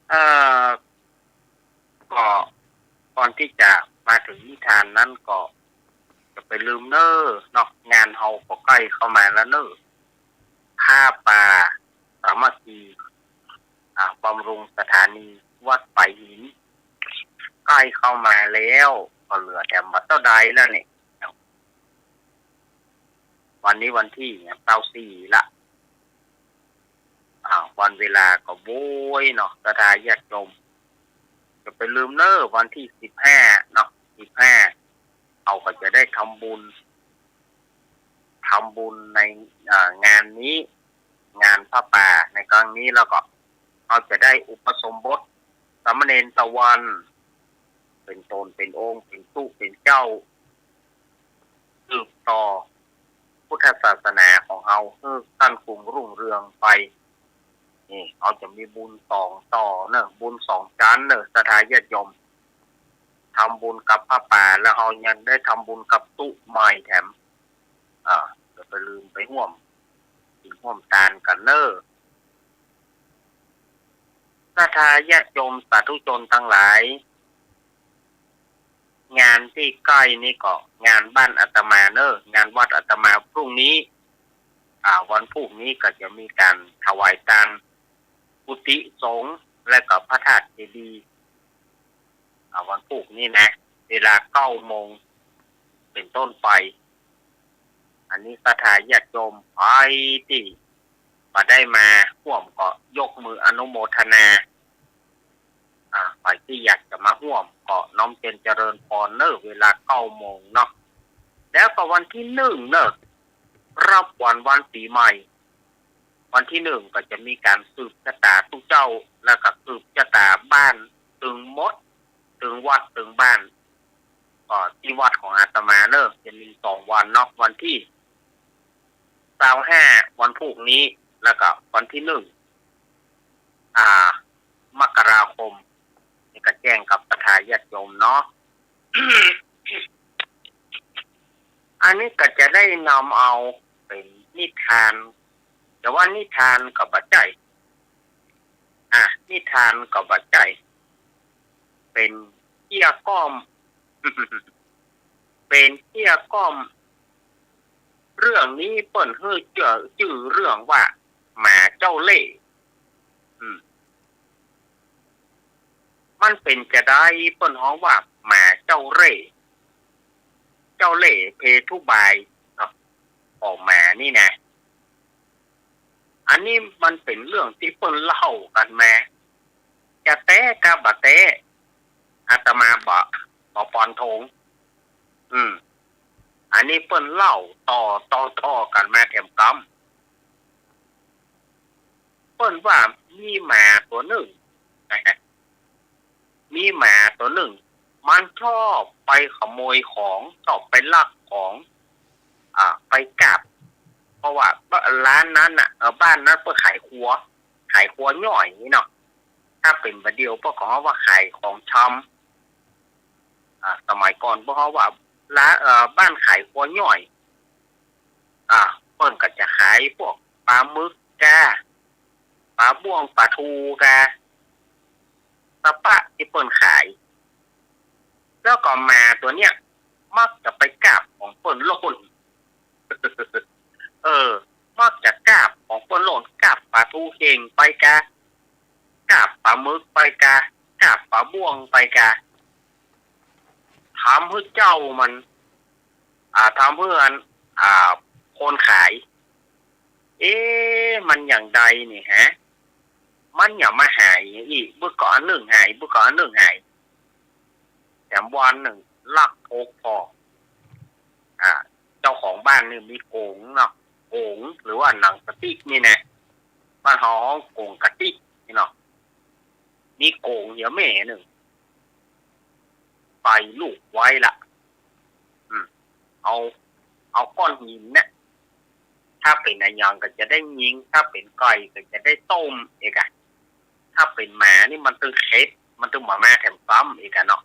เอ่อ ก็ก่อนตี้จะมาเถิงนิทานนั้นก็จะไปลืมเน้อเนาะ งานเฮาก็ใก้เข้ามาแล้วเน้อ ผ้าป่าสามัคคี อ่า บำรุงสถานีวัดฝายหิน ใก้เข้ามาแล้ว ก็เหลือแต่บ่าเต้าใดแล้วเนี่ย วันนี้วันตี้ซาวสี่ละ อ่า วันเวลาก็โว้ยเนาะ ศรัทธาญาติโยม จะไปลืมเน้อ วันตี้สิบห้าเนาะ สิบห้า เฮาก็จะได้ทำบุญ ทำบุญใน อ่า งานนี้ งานผ้าป่าในครั้งนี้ แล้วก็เฮาจะได้อุปสมบทสามเณรตะวัน เป๋นต๋นเป๋นองค์ เป๋นตุ๊เป๋นเจ้า สืบต่อพุทธศาสนาของเฮาหื้อก้านกุ่งรุ่งเรืองไป นี่ เฮาจะมีบุญสองต่อเน้อ บุญสองจั๊นเน้อ ศรัทธาญาติโยม ทำบุญกับผ้าป่า แล้วเฮายังได้ทำบุญกับตุ๊ใหม่แถม อ่า จะไปลืมไปฮ่วมกิ๋นฮ่วมตานกั๋นเน้อ ศรัทธาญาติโยมสาธุชนตังหลาย งานตี้ใก้นี่ก็งานบ้านอาตมาเน้อ งานวัดอาตมาพรุ่งนี้ อ่า วันพูกนี้ก็จะมีก๋านถวายตานกุฏิสงฆ์และก็พระธาตุเจดีย์ อ่า วันพูกนี้นะ เวลาเก้าโมงเป๋นต้นไป อันนี้ศรัทธาญาติโยมใผตี้บ่ได้มาฮ่วมก็ยกมืออนุโมทนา อ่า ใผตี้อยากจะมาฮ่วมก็น้อมเตียนเจริญพรเน้อ เวลาเก้าโมงเนาะ แล้วก็วันตี้หนึ่งเน้อ รับขวัญวันปี๋ใหม่ วันตี้หนึ่งก็จะมีก๋านสืบจะต๋าตุ๊เจ้า แล้วก็สืบจะต๋าบ้านตึงหมด ตึงวัดตึงบ้าน ก็ตี้วัดของอาตมาเน้อ จะมีสองวันเนาะ วันตี้ซาวห้า วันพูกนี้ แล้วก็วันตี้หนึ่ง อ่า มกราคม นี่ก็แจ้งกับศรัทธาญาติโยมเนาะ อันนี้ก็จะได้นำเอาเป๋นนิทาน แต่ว่านิทานก็บ่ใจ้ อ่ะ นิทานก็บ่ใจ้ เป๋นเกี้ยก้อม เป๋นเกี้ยก้อม เรื่องนี้เปิ้นหื้อจื้อ จื้อเรื่องว่า หมาเจ้าเล่ห์ อืม มันเป๋นจาใดเปิ้นฮ้องว่าหมาเจ้าเล่ห์ เจ้าเล่ห์เพทุบายเนาะ ของหมานี่นะ อันนี้มันเป๋นเรื่องตี้เปิ้นเล่ากั๋นมา จะแต๊กาบ่แต๊ อาตมาบ่ บ่ฟันธง อืม อันนี้เปิ้นเล่าต่อ ต่อ ต่อกั๋นมาแถมกำ เปิ้นว่ามีหมาตั๋วนึ่ง มีหมาตั๋วนึ่ง มันชอบไปขโมยของ ชอบไปลักของ อ่า ไปกาบ เพราะว่าร้านนั้นน่ะ เอ่อ บ้านนั้นเปิ้นขายครัว ขายครัวหย้อยนี่เนาะ ถ้าเป๋นบ่าเดี่ยวเปิ้นก็ฮ้องว่าขายของชำ อ่า สมัยก่อนเปิ้นฮ้องว่า ร้าน เอ่อ บ้านขายครัวหย้อย อ่า เปิ้นก็จะขายพวกป๋าหมึกกา ป๋าบ้วง ป๋าทูกา สะปะตี้เปิ้นขาย แล้วก็หมาตั๋วเนี้ย มักจะไปกาบของเปิ้นโล่น เออ มักจะกาบของเปิ้นโล่น กาบป๋าทูเข่งไปกา กาบป๋าหมึกไปกา กาบป๋าบ้วงไปกา ทำหื้อเจ้ามัน อ่า ทำหื้ออัน อ่า คนขาย เอ เอ๊ะ มันอย่างใดนี่ฮะ มันอย่ามาหายอีก บึกก็อันนึ่งหาย บึกก็อันนึ่งหาย แถมวันนึ่งลักพกผ่อ อ่า เจ้าของบ้านนี่มีก๋งเนาะ ก๋งหรือว่าหนังกะติ๊กนี่นะ บ้านเฮาฮ้องก๋งกะติ๊กนี่เนาะ มีก๋งเหียแม่นึ่ง ใส่ลูกไว้ละ อืม เอา เอาก้อนหินเนี่ย ถ้าเป๋นอะหยังก็จะได้ยิง ถ้าเป๋นไก่ก็จะได้ต้มเอกอะ ถ้าเป๋นหมานี่มันตึงเข็ด มันตึงบ่มาแถมซ้ำเอกอะเนาะ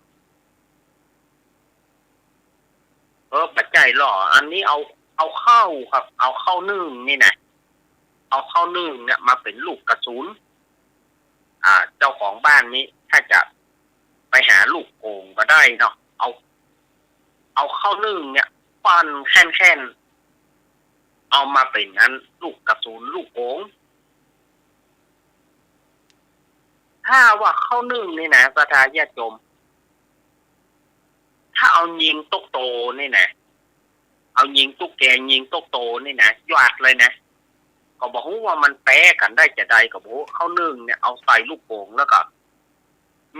เออ บ่ใจ้ลอ อันนี้เอา เอาข้าวครับ เอาข้าวนึ่งนี่นะ เอาข้าวนึ่งเนี่ยมาเป๋นลูกกระสุน อ่า เจ้าของบ้านนี้ถ้าจะไปหาลูกก๋งบ่ได้เนาะ เอา เอาข้าวนึ่งเนี่ย ปั้นแค่นๆ เอามาเป๋นอันลูกกระสุนลูกก๋ง ถ้าว่าข้าวนึ่งนี่นะ ศรัทธาญาติโยม ถ้าเอายิงตกโตนี่นะ เอายิงตุ๊กแก ยิงตกโตนี่นะ หยาดเลยนะ ก็บ่ฮู้ว่ามันแปลกั๋นได้จะใด ก็บ่ฮู้ ข้าวนึ่งเนี่ยเอาใส่ลูกก๋งแล้วก็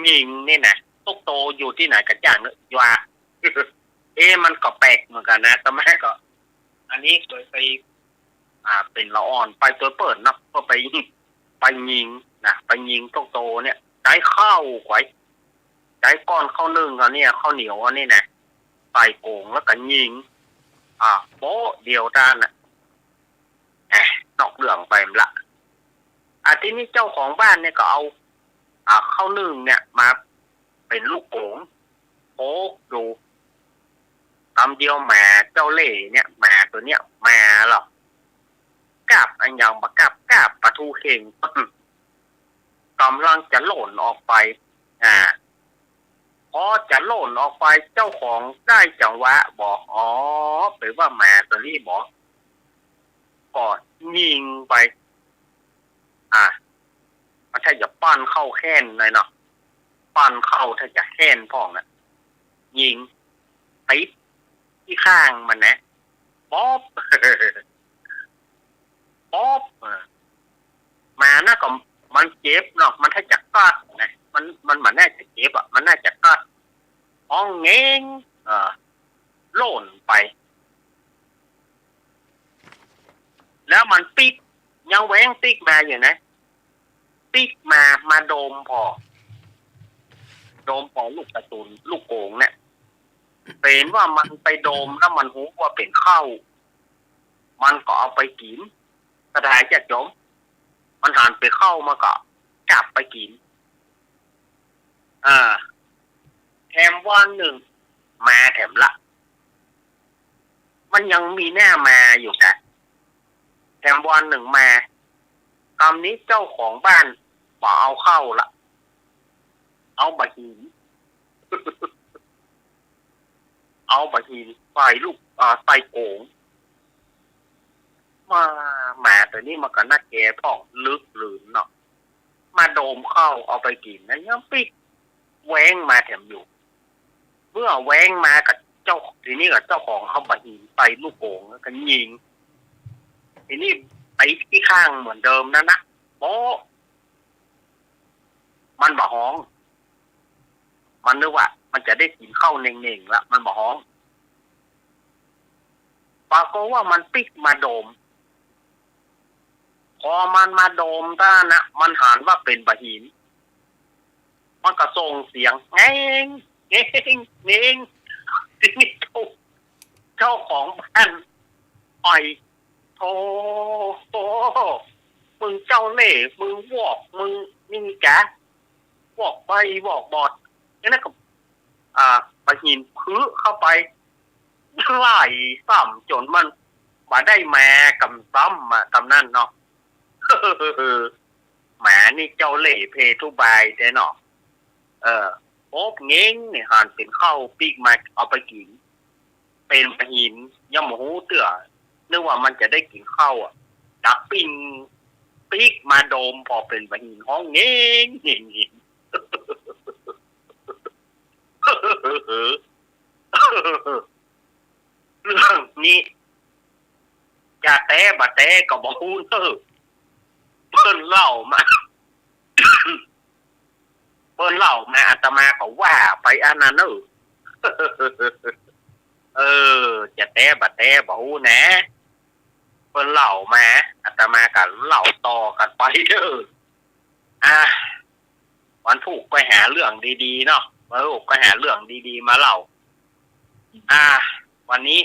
ยิงนี่นะ ตกโตอยู่ตี้ไหนก็จ้างเนาะ หยาด เอ๊ะ มันก็แปลกเหมือนกั๋นนะ อาตมาก็ อันนี้เกยไป อ่า เป๋นละอ่อนไปตวยเปิ้นเนาะ ก็ไป ไปยิงนะ ไปยิงตกโตเนี่ย ใจ๊ข้าวก๋วย ใจ๊ก้อนข้าวนึ่งเฮาเนี่ย ข้าวเหนียวเฮานี่นะ ใส่ก๋งแล้วก็ยิง อ่า โป๊ะเดียวเต้านั้นน่ะ อ่ะ นอกเรื่องไปละ อ่ะ ทีนี้เจ้าของบ้านเนี่ยก็เอา อ่า ข้าวนึ่งเนี่ยมาเป๋นลูกก๋ง โป๊ะอยู่ กำเดียวหมาเจ้าเล่ห์เนี่ย หมาตั๋วเนี่ยมาแล้ว กาบอะหยังบ่กาบ กาบปลาทูเข่ง ก่ำลังจะโล่นออกไป อ่า พอจะโล่นออกไป เจ้าของได้จังหวะบ่ อ๋อ เป๋นว่าหมาตั๋วนี้บ่ ก็ยิงไป อ่า มันถ้าจะป้อนเข้าแข้นหน่อยเนาะ ป้อนเข้าถ้าจะแข้นพ่องน่ะ ยิงติดตี้ข้างมันนะ ป๊อบ ป๊อบ เออ หมาน่ะก็มันเจ็บเนาะ มันถ้าจะกัดนะ มัน มัน มันน่าจะเจ็บอะ มันน่าจะกัด ฮ้องเงง เออ โล่นไป แล้วมันปิ๊ก ยังแหวงปิ๊กมาอยู่นะ ปิ๊กมา มาดมผ่อ ดมผ่อลูกกระสุน ลูกก๋งเนี่ย เป๋นว่ามันไปดมแล้วมันฮู้ว่าเป๋นข้าว มันก็เอาไปกิ๋น ศรัทธาญาติโยม มันหันเป๋นข้าวมันก็จับไปกิ๋น อ่า แถมวันนึ่งมาแถมละ มันยังมีหน้ามาอยู่นะ แถมวันนึ่งมา กำนี้เจ้าของบ้านบ่เอาข้าวละ เอาบ่าหิน เอาบ่าหินใส่ลูก อ่า ใส่ก๋ง มา หมาตั๋วนี้มันก็น่าแก่พ่องลึกลืมเนาะ มาดมข้าวเอาไปกิ๋นนะ ยังปิ๊กแหวงมาแถมอยู่ เมื่อแหวงมากับเจ้า ทีนี้กับเจ้าของเอาบ่าหินใส่ลูกก๋งแล้วก็ยิง ทีนี้ไปตี้ข้างเหมือนเดิมนั่นนะ โป๊ะ มันบ่ฮ้อง มันนึกว่ามันจะได้กิ๋นข้าวเน่งๆ ละ มันบ่ฮ้อง ปรากฏว่ามันปิ๊กมาดม พอมันมาดมเต้านั้นนะ มันหันว่าเป๋นบ่าหิน มันก็ส่งเสียง เงง เงง เงง ทีนี้เจ้า เจ้าของบ้าน อ่อย โธ่ โธ่ มึงเจ้าเล่ห์ มึงวอก มึงนี่กะ วอกใบ้วอกบอด อย่างนั้นก็ อ่า บ่าหินพึเข้าไป ไล่ซ้ำจ๋นมันบ่าได้แมกำซ้ำอะ กำนั้นเนาะ หมานี่เจ้าเล่ห์เพทุบายแต๊เนาะ เออ โป๊บเง้งเนี่ย หันเป๋นข้าวปิ๊กมาเอาไปกิ๋น เป๋นบ่าหิน ยังบ่ฮู้เตื้อ นึกว่ามันจะได้กิ๋นข้าวอะ ดักปิ๊งปิ๊กมาดม ปอเป๋นบ่าหินฮ้องเง้งเง้งเง้ง เรื่องนี้ จะแต ต๊บ่แต๊ก็บ่ฮู้เน่อ เปิ้นเล่ามา เปิ้นเล่ามา อาตมาก็ว่าไปอันนั้นเน่อ เออ จะแต๊บ่แต๊บ่ฮู้นะ เปิ้นเล่ามา อาตมาก็เล่าต่อกั๋นไปเน่อ อ่ะ วันพูกก็หาเรื่องดีๆ เนาะ วันพูกก็หาเรื่องดีๆ มาเล่า อ่ะ วันนี้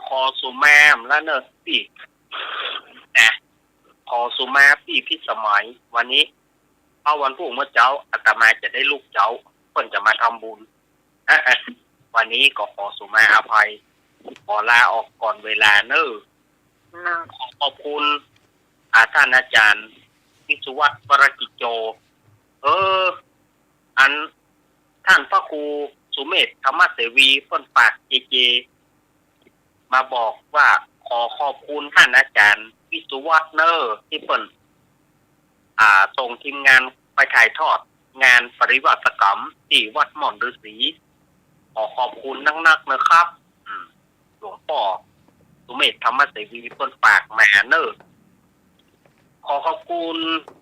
ขอสุมาแล้วเน่อปี้ นะ ขอสุมาปี้พิสมัย วันนี้ เพราะวันพูกเมื่อเจ๊า อาตมาจะได้ลุกเจ๊า เปิ้นจะมาทำบุญ วันนี้ก็ขอสุมาอภัย ขอลาออกก่อนเวลาเน่อ ขอขอบคุณ อ่า ท่านอาจารย์วิศวัฒน์ วรกิจโจ เออ อันท่านพระครูสุเมธ ธรรมเสวี เปิ้นฝากเจเจ มาบอกว่าขอขอบคุณท่านอาจารย์วิศวัฒน์เน่อ ตี้เปิ้น อ่า ส่งทีมงานไปถ่ายทอดงานปริวาสกรรมตี้วัดม่อนฤๅษี ขอขอบคุณนักๆ นะครับ อืม หลวงป้อสุเมธ ธรรมเสวี เปิ้นฝากมาเน่อ ขอขอบคุณ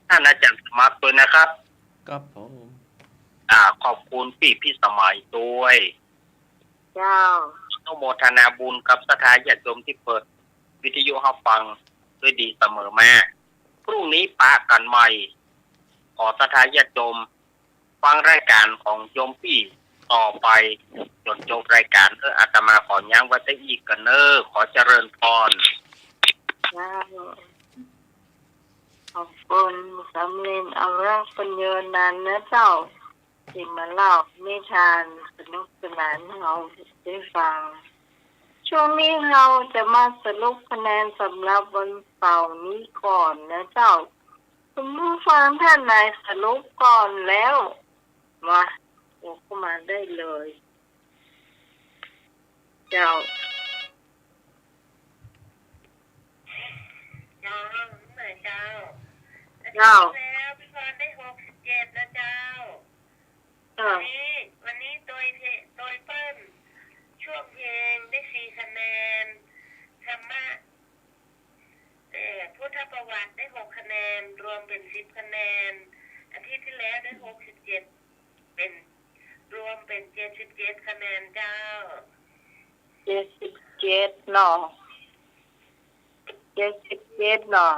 ท่านอาจารย์สมัครด้วยนะครับ ครับผม อ่า ขอบคุณปี้พิสมัยด้วย เจ้า อนุโมทนาบุญกับศรัทธาญาติโยมตี้เปิดวิทยุฮับฟังด้วยดีเสมอมา พรุ่งนี้ปะกั๋นใหม่ ขอศรัทธาญาติโยมฟังรายก๋านของโยมปี้ต่อไปจ๋นจบรายก๋าน เออ อาตมาขอยั้งไว้เต้าอี้ก่อนเน่อ ขอเจริญพร เจ้า ขอบคุณสามเณรอรักษ์ ปัญโญนันท์นะเจ้า ตี้มาเล่านิทานสนุกสนานหื้อเฮาได้ฟัง ช่วงนี้เฮาจะมาสรุปคะแนนสำหรับวันเสาร์นี้ก่อนนะเจ้า คุณผู้ฟังท่านไหนสรุปก่อนแล้ว มา โทรเข้ามาได้เลย เจ้า เจ้า เจ้า เจ้า อาทิตย์ที่แล้วพี่พรได้หกสิบเจ็ดนะเจ้า เจ้า วันนี้ วันนี้โตยเพ โตยเปิ้น ช่วงเพลงได้สี่คะแนน ธรรมะ เอ่อ พุทธประวัติได้หกคะแนน รวมเป๋นสิบคะแนน อาทิตย์ที่แล้วได้หกสิบเจ็ด เป๋น รวมเป๋นเจ็ดสิบเจ็ดคะแนนเจ้า เจ็ดสิบเจ็ดเนาะ เจ็ดสิบเจ็ดเนาะ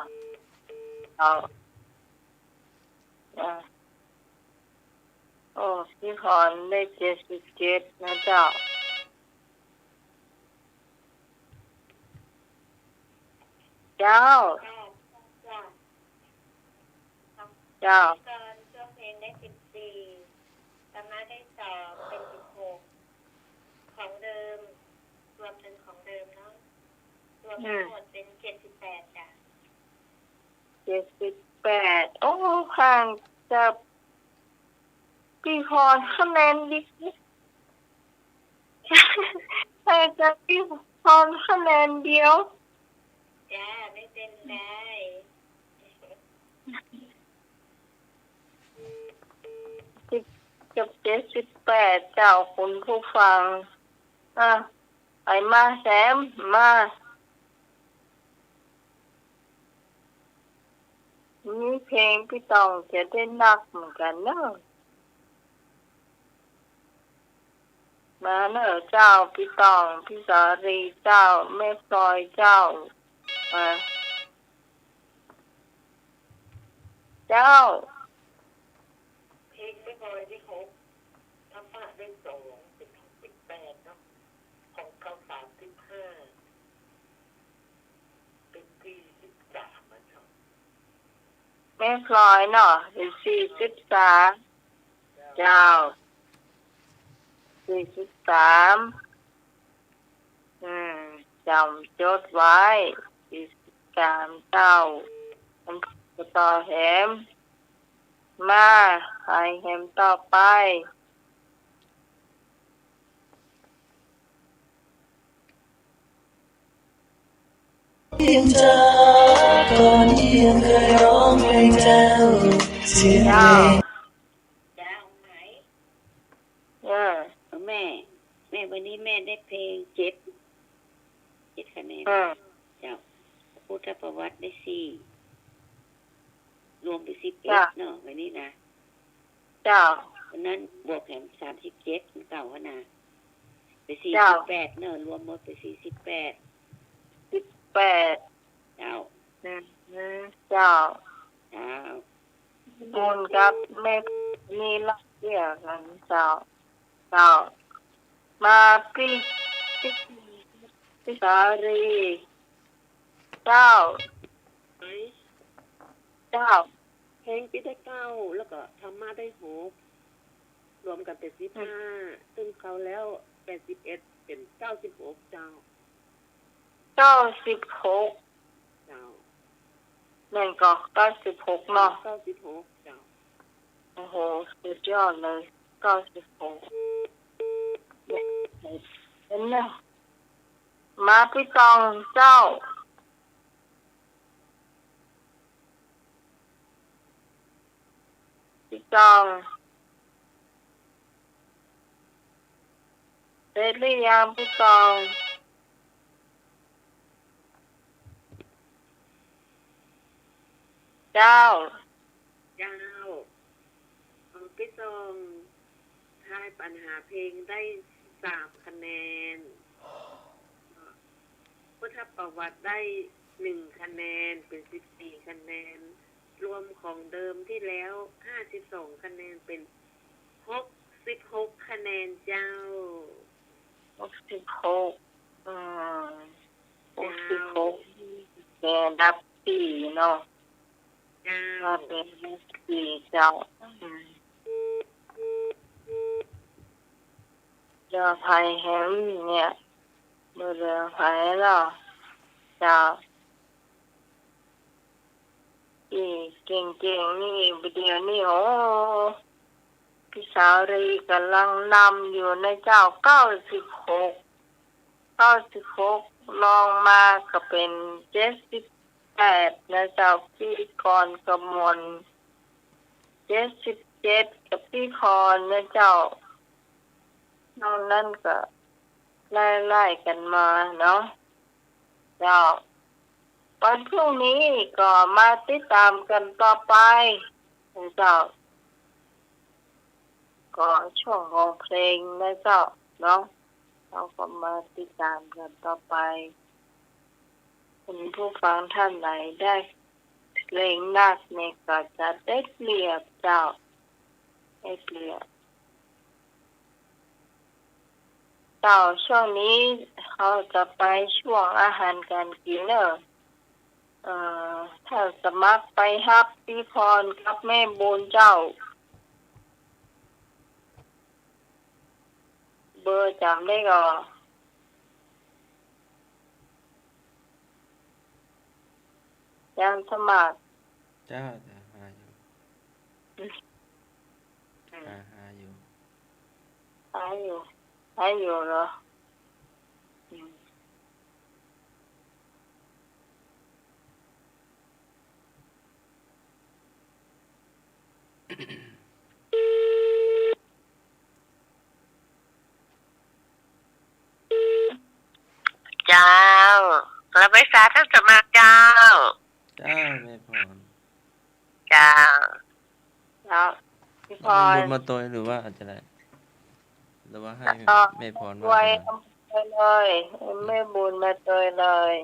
เอา อ่า โอ้ พี่พรได้เจ็ดสิบเจ็ดนะเจ้า เจ้า เจ้า เจ้า เจ้า พี่กรณ์ช่วงเพลงได้สิบสี่ ธรรมะได้สอง เป๋นสิบหก ของเดิม รวมเป๋นของเดิมเนาะ รวมทั้งหมดเป๋นเจ็ดสิบแปดจ้ะ เจ็ดสิบแปด โอ้ ห่างจากพี่พรคะแนนเดียว ห่างจากพี่พรคะแนนเดียว จ้า ไม่เป็นไร สิบ กับเจ็ดสิบแปด เจ้าคุณผู้ฟัง อ่ะ ไปมาแซม มา นี่เพลงพี่ต้องจะได้นักเหมือนกั๋นเนาะ มาเน่อเจ้า พี่ต้อง พี่สาลีเจ้า แม่พลอยเจ้า มา เจ้า เพลงแม่พลอยได้หก ธรรมะได้สอง เป๋นสิบแปดเนาะ ของเก่าสามสิบห้า เป๋นสี่สิบสามอะเจ้า แม่พลอยเนาะ เป๋นสี่สิบสาม เจ้า สี่สิบสาม อืม จ๋ำจดไว้ สี่สิบสาม เจ้า อันต่อแหม มา ไปแหมต่อไป เพียงเจ้า ก่อนนี้ยังเคยร้องเพลงเจ้า เสียงเพลง เจ้า เจ้าไหม เออ แม่ แม่ วันนี้แม่ได้เพลงเจ็ด เจ็ดคะแนน เออ เจ้า ทประวัติได้สี่ รวมเป๋นสิบเอ็ด เจ้า เนาะ วันนี้นะ เจ้า วันนั้นบวกแหมสามสิบเจ็ด เก่าหั้นนะ เป๋น เจ้า สี่สิบแปด เนาะ รวมหมดเป๋นสี่สิบแปด สิบแปด เจ้า อืม เจ้า เจ้า บุญกับแม่นี่ละเดียวกั๋นเจ้า เจ้า มาปี้ ปี้ ปี้สาลี เจ้า เจ้า เพลงปี้ได้เก้า แล้วก็ธรรมะได้หก รวมกั๋นเป๋นสิบห้า อืม ตึงเข้าแล้วแปดสิบเอ็ด เป๋นเก้าสิบหก เจ้า เก้าสิบหก เจ้า แม่นก่อ เก้าสิบหก เนาะ เก้าสิบหก เจ้า โอ้โห สุดยอดเลย เก้าสิบหก เห็นไหม มาปี้ตองเจ้า ปี้ตอง เสร็จหรือยังปี้ตอง เจ้า เจ้า เอ่อ ปี้ตองทายปั๋ญหาเพลงได้สามคะแนน พุทธประวัติได้หนึ่งคะแนน เป๋นสิบสี่คะแนน รวมของเดิมตี้แล้วห้าสิบสองคะแนน เป๋นหกสิบหกคะแนนเจ้า หกสิบหก อืม เจ้า หกสิบหก แกดับตี้เนาะ เจ้า มาเป๋นดับตี้เจ้า อืม เหลือใผแหมเนี่ย บ่เหลือใผแล้ว เจ้า ตี้เก่งๆ นี่ บ่าเดี่ยวนี้ โอ้ ปี้สาลีก่ำลังนำอยู่นะเจ้า เก้าสิบหก เก้าสิบหก รองมาก็เป๋นเจ็ดสิบแปดนะเจ้า ปี้กรณ์กมล เจ็ดสิบเจ็ด กับปี้พรนะเจ้า นอกนั้นก็ไล่ๆ กั๋นมาเนาะ เจ้า วันพรุ่งนี้ก็มาติดต๋ามกั๋นต่อไปนะเจ้า ก็ช่วงของเพลงนะเจ้าเนาะ เฮาก็มาติดต๋ามกั๋นต่อไป คุณผู้ฟังท่านไหนได้เพลงนักเนี่ยก็จะได้เปรียบเจ้า ได้เปรียบ เจ้า ช่วงนี้เฮาจะไปช่วงอาหารก๋านกิ๋นเน่อ เอ่อ ถ้าสมัครไปฮับปี้พรกับแม่บุญเจ้า เบอร์จ๋ำได้ก่อ ยังสมัคร เจ้า จะหาอยู่ อืม หา หาอยู่ หาอยู่ หาอยู่เหรอ อืม เจ้า กราบไหว้สาท่านสมัครเจ้า เจ้า แม่พร เจ้า เจ้า แม่พร เอาบุญมาตวยหรือว่าจะได้ หรือว่าให้ เอ่อ แม่พรมาตวย มาตวยเลย แม่บุญมาตวยเลย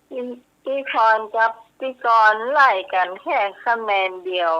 ปี้ ปี้พรกับปี้กรณ์ไล่กั๋นแค่คะแนนเดียว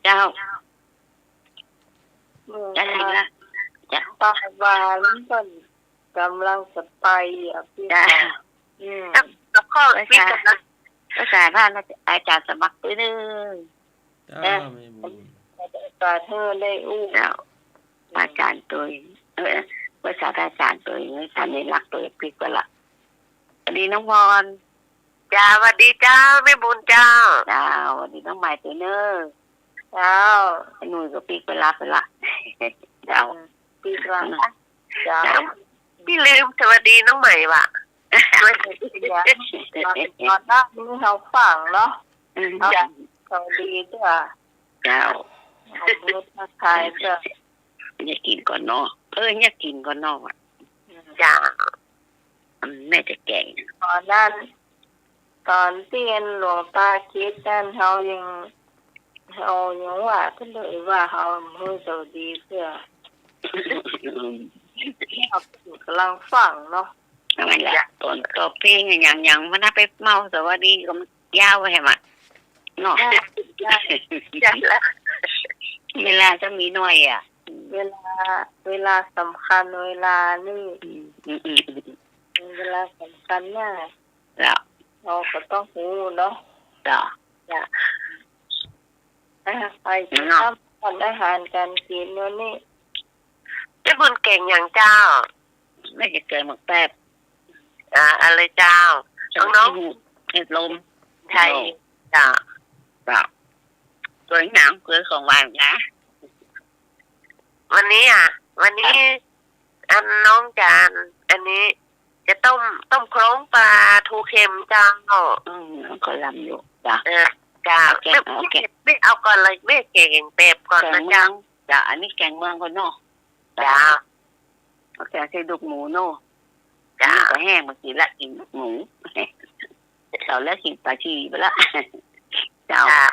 เจ้า เออ ได้ละ เจ้า ปากหวานเปิ้นก๋ำลังจะไปอ่ะ ปี้ เจ้า ค่ะ อืม แล้ว แล้วก็ ไป ปี้ ค่ะ ก๋ำลัง ภาษาบ้านอาจ๋ารย์สมัครตวยเน่อ เจ้า เออ แม่บุญ สาธุเลยอู้ เจ้า พระอาจ๋ารย์ตวย เออ ภาษาพระอาจ๋ารย์ตวย สัญลักษณ์ตวยปิ๊กไปละ สวัสดีน้องพร เจ้า สวัสดีเจ้า แม่บุญเจ้า เจ้า สวัสดีน้องใหม่ตวยเน่อ เจ้า ไอ้หนุ่ยก็ปิ๊กไปละ ไปละ เจ้า ปิ๊กละ เจ้า เจ้า ปี้ลืมสวัสดีน้องใหม่ว่ะ สวัสดีเจ้า ตอนนั้นนี่เฮาฟังเนาะ อืม เจ้า สวัสดีเจ้า เจ้า เอามือทักทายเจ้า เยียะกิ๋นก่อนเนาะ เออ เยียะกิ๋นก่อนเนาะ เจ้า อืม แม่จะแกง ตอนนั้น ตอนตี้หลวงตาคิดนั้น เฮายัง เฮายังว่าเปิ้นเลยว่าเฮาบ่ฮู้สวัสดีเตื้อ กำลังฟังเนาะ นั่นแหละ ตอนต่อเพลงอะ ยัง ยังบ่ได้ไปเมาสวัสดีก็มันยาวไปแหมอะ เนาะ ได้ ได้ ได้ละ เวลาจะมีน้อยอะ เวลา เวลาสำคัญ เวลานี่ อืม อืม อืม อืม เวลาสำคัญน่ะ เจ้า เฮาก็ต้องฮู้เนาะ เจ้า จ้ะ อ่ะ ไป เนาะ ทำอาหารการกิ๋นวันนี้ แม่บุญแกงหยังเจ้า แม่จะแกงหมากแป๊บ อ่า อะไรเจ้า น้องๆ เห็ดลม ไทย เจ้า เจ้า สวยงาม คือของหวานนะ วันนี้อะ วันนี้ อันน้องจ๋ารย์ อันนี้จะต้ม ต้มโครงปลาทูเค็มเจ้า อืม ก็ลำอยู่ จ้ะ เออ เจ้า เอาแกง แม่ เอาแกง แม่ แม่เอาก่อนเลย แม่แกงแป๊บก่อนนะเจ้า แกงเมือง จ้ะ อันนี้แกงเมืองก่อนเนาะ เจ้า เอาแกงใส่ดูกหมูเนาะ เจ้า อันนี้ก็แห้ง เมื่อกี้ละกิ๋นดูกหมู เจ้า แล้วกิ๋นปลาชีไปละ เจ้า เจ้า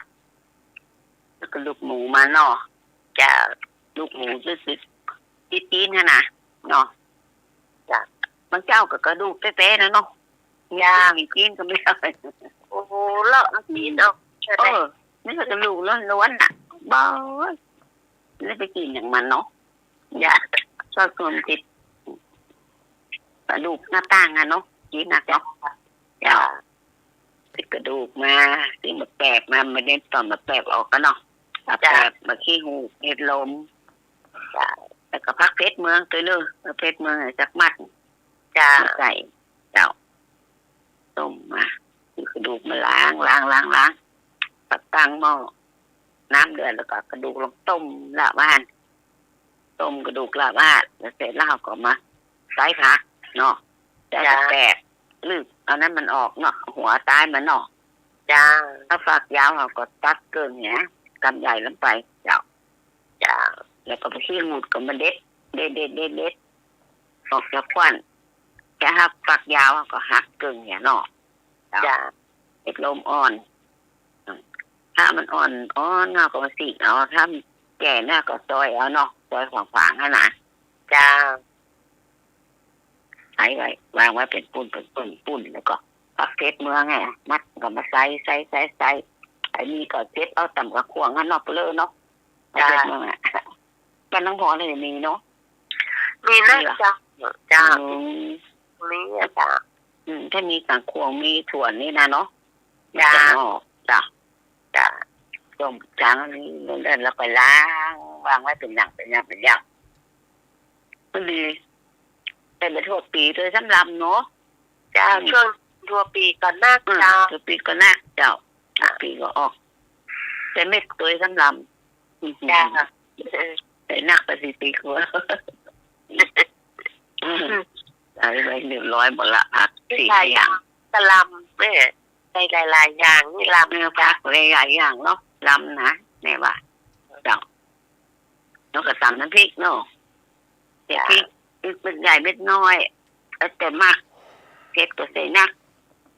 แล้วก็ดูกหมูมาเนาะ เจ้า ดูกหมูตึ๊ดๆ ตี้นๆ หั้นนะ เนาะ เจ้า บางเจ้าก็กระดูกแต๊ๆ นะเนาะ เจ้า มีตี้นก็มี โอ้โห เลาะเอาตี้นออก เออ นี่ก็กระดูกล้วนๆ น่ะ บ้า แล้วไปกิ๋นอย่างมันเนาะ เจ้า ซอสรวมติด กระดูกหน้าต่างอะเนาะ ตี้นนักเนาะ เจ้า ติดกระดูกมา ตี้หมากแป๊บมา มาเด็ดตอนหมากแป๊บออกก่อนเนาะ หมากแป๊บ เจ้า หมากขี้หูก เห็ดลม เจ้า แล้วก็ผักเผ็ดเมืองตวยเน่อ ผักเผ็ดเมืองจักมัด เจ้า มาใส่ เจ้า ต้มมา ติดกระดูกมาล้าง ล้าง ล้าง ล้าง ตักตั้งหม้อ น้ำเดือดแล้วก็กระดูกลงต้มละหว่าน ต้มกระดูกละหว่าน แล้วเสร็จแล้วเฮาก็มาใส่ผักเนาะ ใส่ผัก เจ้า แป๊บ ลึก เอานั้นมันออกเนาะ หัวใต้มันเนาะ เจ้า ถ้าฝักยาวเฮาก็ตัดเกิ่งเนี่ย กำใหญ่ลงไป เจ้า เจ้า แล้วก็ไปขี้หูดก็มาเด็ด เด็ด เด็ด เด็ด เด็ด ออกจากขวัญ แต่ถ้าฝักยาวเฮาก็หักเกิ่งเนี่ยเนาะ เจ้า เจ้า เห็ดลมอ่อน อืม ถ้ามันอ่อน อ่อน เฮาก็มาสีกเอา ถ้ามันแก่เนี่ยก็ซอยเอาเนาะ ซอยขวางๆ หั้นนะ เจ้า ใส่ไว้ วางไว้เป๋นปุ้น เป๋นปุ้น ปุ้น แล้วก็ผักเผ็ดเมืองไง มัดก็มาใส่ ใส่ ใส่ ใส่ ไอ้นี่ก็เด็ดเอาตำกับข่วงหั้นเนาะ เปลือกเนาะ ผักเผ็ดเมืองอะ เจ้า บ้านน้องพรนี่มีเนาะ มีนะ มีเหรอ เจ้า เจ้า อืม มีอะเจ้า อืม ถ้ามีสังข่วง มีถั่วนี่นะเนาะ เจ้า มันจะออก เจ้า เจ้า ต้มจางอันนี้ แล้วก็ล้าง วางไว้เป๋นอย่าง เป๋นอย่าง เป๋นอย่าง มันดี แต่เป๋นทั่วปี๋ตวยซ้ำลำเนาะ เจ้า อืม ช่วงทั่วปี๋ก็นัก อืม เจ้า ทั่วปี๋ก็นัก เจ้า ทั่วปี๋ก็ออก แต่เม็ดตวยซ้ำลำ เจ้า แต่นักไปสี่ปี๋กว่า อืม ใส่ไว้เรียบร้อยหมดละ ผักสี่ห้าอย่าง กะหล่ำ แม่ ใส่หลายๆ อย่างนี่ลำ เออ ผักหลายๆ อย่างเนาะ ลำนะ แม่ว่า เจ้า แล้วก็ตำน้ำพริกเนาะ ใส่พริก เจ้า เม็ดใหญ่เม็ดน้อย แล้วแต่มัก เผ็ดก็ใส่นัก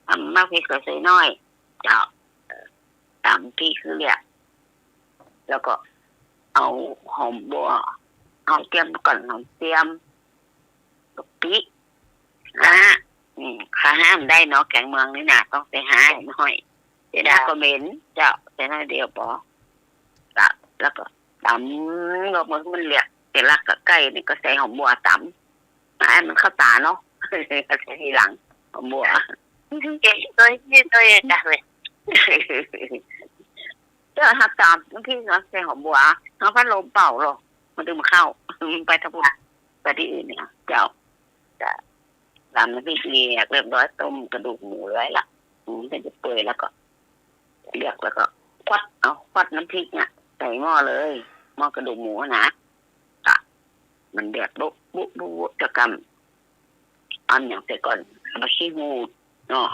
อ่ะ มักเผ็ดก็ใส่น้อย เจ้า ตำพริกคือเรียก แล้วก็เอาหอมบัว หอมเจียมก่อน หอมเจียม กะปิ ฮะ อืม ขาห้ามได้เนาะ แกงเมืองนี่นะ ต้องใส่ห้าหน่อย เดี๋ยวนะ เจ้า ก็เหม็น เจ้า ใส่หน่อยเดียวปอ เจ้า แล้วก็ตำ ก็มัน มันเรียก แต่ละกะไก่นี่ก็ใส่หอมบัวตำ ให้มันเข้าต๋าเนาะ ใส่ทีหลัง หอมบัว เก่งตวย นี่ตวยจ้ะแม่ ก็หักตามน้ำพริกเนาะ ใส่หอมบั๋ว เอาพัดลมเป่าหรอก มันถึงเข้า มันไปทางพุ้น ไปตี้อื่นเนี่ย เจ้า จ้ะ ตำน้ำพริกเรียบ เรียบร้อย ต้มกระดูกหมูไว้ละ อืม ก็จะเปื่อยแล้วก็ เลือกแล้วก็ควัดเอา ควัดน้ำพริกเนี่ย ใส่หม้อเลย หม้อกระดูกหมูนะ ก็ มันเดือด บุ บุ บุ บุ เจ้ากำ เอาหยังใส่ก่อน เอาขี้หูดเนาะ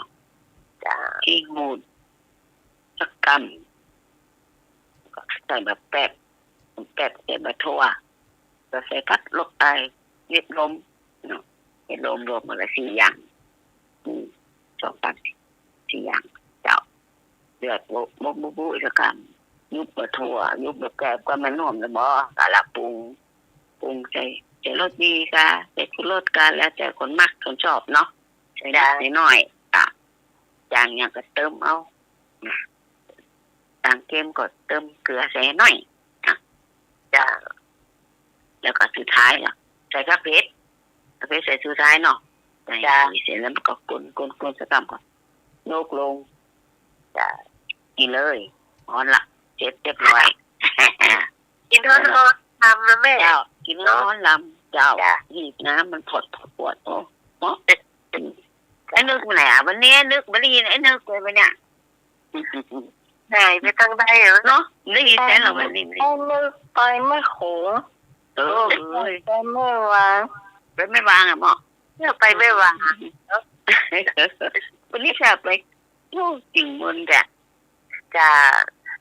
จ้ะ ขี้หูด สักกำ ก็ใส่บ่าแป๊บ บ่าแป๊บ ใส่บ่าถั่ว ก็ใส่ผักลวก ไอ้ เห็ดลมเนาะ เห็ดลมรวมหมดละสี่อย่าง อืม สองสามสี่อย่าง เจ้า เดือด บุ บุ บุ บุ สักกำ ยุบบ่าถั่ว ยุบบ่าแป๊บ ก็มันหอมละบ่ ก็ละปรุง ปรุงใส่ ใส่รสดีกา ใส่ชูรสกา แล้วแต่คนมักคนชอบเนาะ ใส่นิด จ้ะ ใส่น้อย อ่ะ จางหยังก็เติมเอา นะ จางเค็มก็เติมเกลือใส่น้อย อ่ะ จ้ะ แล้วก็สุดท้ายล่ะ ใส่ผักเผ็ด ผักเผ็ดใส่สุดท้ายเนาะ ใส่ จ้ะ เสร็จแล้วมันก็คน คน คนสักกำก็ยกลง จ้ะ กินเลย ฮ้อนละ เสร็จเรียบร้อย กินฮ้อนๆ ลำนะแม่ เจ้า กินฮ้อนๆ ลำ เจ้า จ้ะ หีบน้ำมันผดผด โอ้ เนาะ ไอ้นึกไปไหนอ่ะ วันนี้นึกไม่ได้ยินไอ้นึกเลยวันเนี้ย หายไปตางใดเหรอเนาะ ได้ยินแต่ละวันนี้ ไปไม่ ไปไม่โขง เออ ไปไม่วาง ไปไม่วางอ่ะหมอ เนี่ยไปไม่วางเนาะ วันนี้จะไป โอ้ จริงบนจ้ะ จ้ะ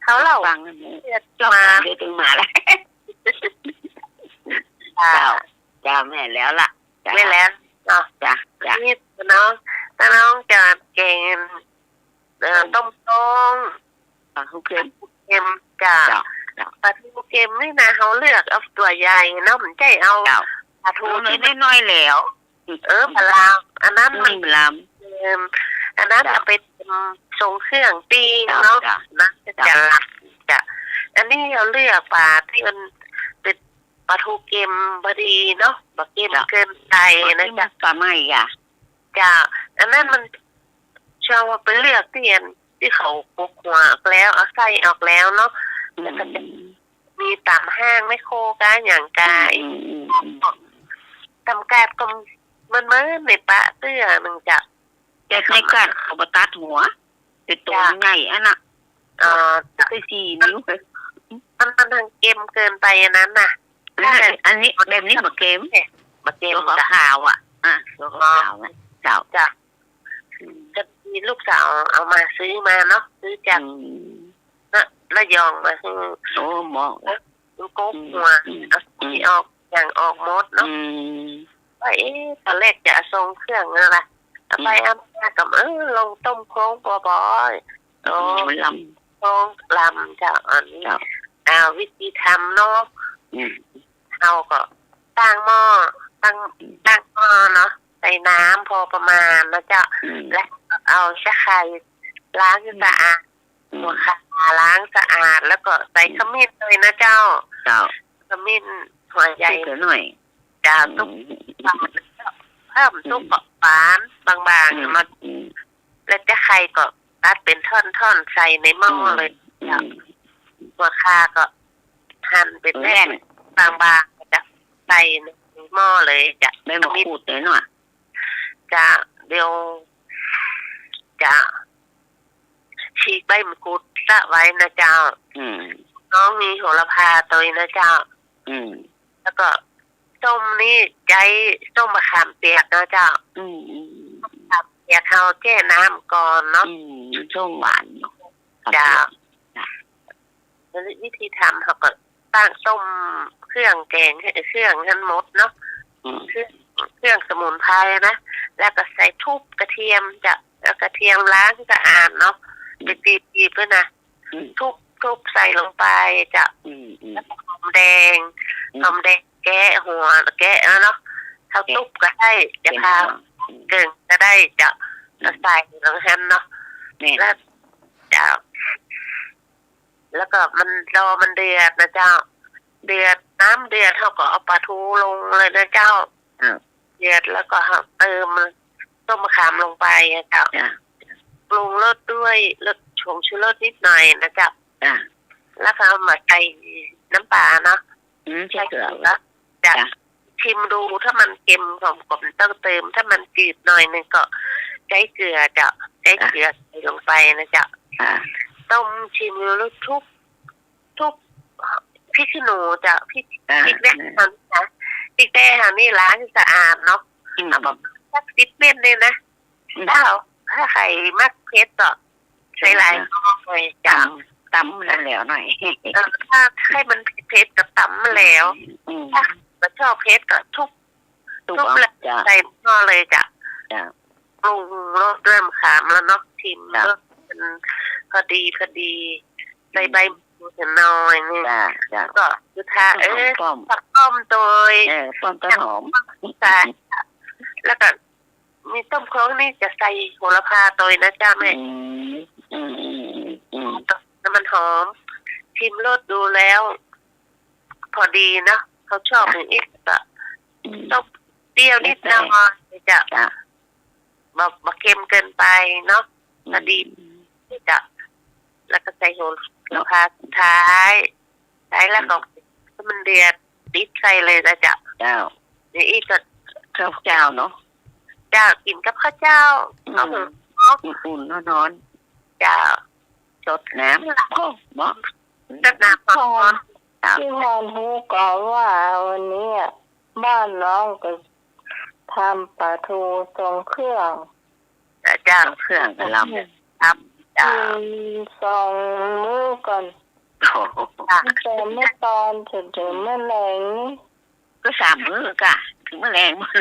เขาเล่า ฟังอันนี้ เรียก เจ้า มา ของเดี๋ยวถึงมาแล้ว จ้ะ เจ้า เจ้าแม่นแล้วล่ะ จ้ะ แม่นแล้วเนาะ จ้ะ จ้ะ นี่น้อง ถ้าน้องจะแกง เอ่อ ต้มโค้ง ปลาทูเค็ม เค็ม จ้ะ เจ้า เจ้า ปลาทูเค็มนี่นะ เขาเลือกเอาตั๋วใหญ่เนาะ มันใจ้เอา เจ้า ปลาทู เอาน้อยๆ แล้ว เออ ปลาลาว อันนั้นมัน อืม ลาว เอิ่ม อันนั้น เจ้า เอาไปทรงเครื่องตี้เนาะ เจ้า นะ เจ้า จะหลัก จ้ะ อันนี้เอาเลือกปลาตี้มันเป็นปลาทูเค็มพอดีเนาะ บ่เค็ม เจ้า เกินไปนะ เจ้า ปลาไหม้อ่ะ เจ้า อันนั้นมัน เจ้าไปเลือกตี้อัน ตี้เขาปลุกหัวออกแล้ว เอาไส้ออกแล้วเนาะ อืม แล้วก็จะมีต๋ามห้างแมคโครก้าหยังก้า อืม อืม อืม ต๋ามกาดก็เหมือนๆ ในปะเตื้อหนึ่งจ้ะ แต่ในกาดเขาบ่ตัดหัว เป็นตั๋ว จ้ะ ใหญ่อันน่ะ เอ่อ ได้สี่นิ้ว มัน มันทางเค็มเกินไปอันนั้นน่ะ อันนี้ อันนี้แบบนี้บ่เค็ม บ่เค็ม ตั๋วขาวๆ อ่ะ อ่ะ ตั๋วขาวๆ อ่ะ เจ้า จ้ะ อืม ก็มีลูกสาวเอามาซื้อมาเนาะ ซื้อจาก อืม นะ ระยองมา อืม โอ้ หมอ เออ มันโกกหัว อืม อืม เอาสีออก อย่างออกหมดเนาะ อืม ว่า เอ๊ะ ต๋อนแรกจะเอาทรงเครื่องนั่นแหละ เอาไป อืม เอามากับ เออ ลองต้มโค้งบ่อยๆ อืม โอ้ มันลำ โค้งลำจ้ะ อันนี้ เจ้า อ่า วิธีทำเนาะ อืม เฮาก็ตั้งหม้อ ตั้ง อืม ตั้งหม้อเนาะ ใส่น้ำพอประมาณนะเจ้า อืม แล้วเอาตะไคร้ล้างให้สะอาด อืม หัวข่าล้างสะอาด แล้วก็ใส่ อืม ขมิ้นเลยนะเจ้า เจ้า ขมิ้นหัวใหญ่ ใส่หน่อย เจ้า อืม ตุ๊บ เพิ่มตุ๊บ อืม เปาะฝานบางๆ อืม มา อืม แล้วตะไคร้ก็ตัดเป็นท่อนๆ ใส่ในหม้อเลย อืม เจ้า อืม หัวข่าก็หั่นเป็นแว่น แว่น บางๆ จะใส่ในหม้อเลยจ้ะ ใบมะกรูดเลยเนาะ จ้ะ เดี๋ยวจะฉีกใบมะกรูดซะไว้นะเจ้า อืม น้องมีโหระพาตวยนะเจ้า อืม แล้วก็ส้มนี่ใจ๊ส้มมะขามเปียกนะเจ้า อืม อืม มะขามเปียกเฮาแจ้น้ำก่อนเนาะ อืม ส้มหวานเนาะ เจ้า จ้ะ แล้ววิธีทำเฮาก็ตั้งต้มเครื่องแกง เครื่องนั้นหมดเนาะ อืม เครื่อง เครื่องสมุนไพรนะ แล้วก็ใส่ทุบกระเทียมจ้ะ แล้วกระเทียมล้างสะอาดเนาะ อืม ไปตีๆ ด้วยนะ อืม ทุบ ทุบใส่ลงไปจ้ะ อืม อืม แล้วก็หอมแดง อืม หอมแดงแกะหัว แกะแล้วเนาะ เฮา แกะ ตุ๊บก็ได้ จะ เป็น ผ่า หัว อืม เกิ่งก็ได้จ้ะ อืม ก็ใส่ลงหั่นเนาะ แม่น แล้ว จ้ะ แล้วก็มัน รอมันเดือดนะเจ้า เดือด น้ำเดือด เฮาก็เอาปลาทูลงเลยนะเจ้า ครับ เดือดแล้วก็เติมส้มมะขามลงไปอะเจ้า จ้ะ ปรุงรสด้วยรสโช ผงชูรสนิดหน่อยนะเจ้า จ้ะ แล้วก็มาใส่น้ำปลาเนาะ อืม ใส่เกลือ ใส่เกลือ จ้ะ จ้ะ ชิมดู ถ้ามันเค็มก็บ่ต้องเติม ถ้ามันจืดหน่อยหนึ่งก็ใส่เกลือเจ้า ใส่เกลือ จ้ะ ใส่ลงไปนะเจ้า อ่า ต้มชิมแล้วทุบ ทุบพริกขี้หนูเจ้า พริก อ่า พริกแดง อ่า เฮานี่นะ พริกแดงเฮานี่ล้างให้สะอาดเนาะ อืม เอาประมาณสักสิบเม็ดนี่นะ อืม เจ้า ถ้าใผมักเผ็ดก็ใส่หลายหม้อเลยเจ้า ตำ ตำมันแล้วหน่อย เออ ถ้าให้มันเผ็ดๆ ก็ตำมันแล้ว อืม ถ้าบ่ชอบเผ็ดก็ทุบ ทุบ ทุบ เอา แล้ว จ้ะ ใส่หม้อเลยเจ้า จ้ะ ปรุงรสด้วยมะขามแล้วเนาะ ชิม จ้ะ รสมันพอดีพอดี ใส่ อืม ใบมะกรูดหน่อยหนึ่ง จ้ะ จ้ะ ก็คือถ้า ต้นหอม เออ ป้อม ผักป้อมโตย เออ ป้อมต้นหอม ใส่ แล้วก็ มีต้มโครงนี่จะใส่โหระพาโตยนะเจ้าแม่ อืม อืม อืม อืม อืม แล้วมันหอม ชิมรสดูแล้ว พอดีเนาะ เขาชอบ จ้ะ อย่างอี้ก็ อืม ต้มเปรี้ยวนิดหน่อย แล้วแต่ เจ้า จ้ะ บ่ บ่เค็มเกินไปเนาะ อืม พอดี เจ้า แล้วก็ใส่โหระพาสุดท้าย ใส่แล้วก็ อืม ให้มันเดือด ปิดใส่เลยนะเจ้า เจ้า เดี๋ยวอี้ก็ ข้าวเจ้าเนาะ เจ้า กินกับข้าวเจ้า อืม ข้าวหุงเนาะ อุ่นๆ ร้อนๆ เจ้า สดน้ำ โอ้ เหมาะ สดน้ำ ร้อนๆ เจ้า ตี้ฮ้อนฮู้ก็ว่าวันนี้อะ บ้านน้องก็ทำปลาทูทรงเครื่อง เจ้า ทรงเครื่องกะลำ ครับ เจ้า กินสองมื้อก่อน โอ้โห ตั้งแต่เมื่อตอนจนถึงเมื่อแลงนี่ ก็สามมื้อกะ ถึงเมื่อแลง มัน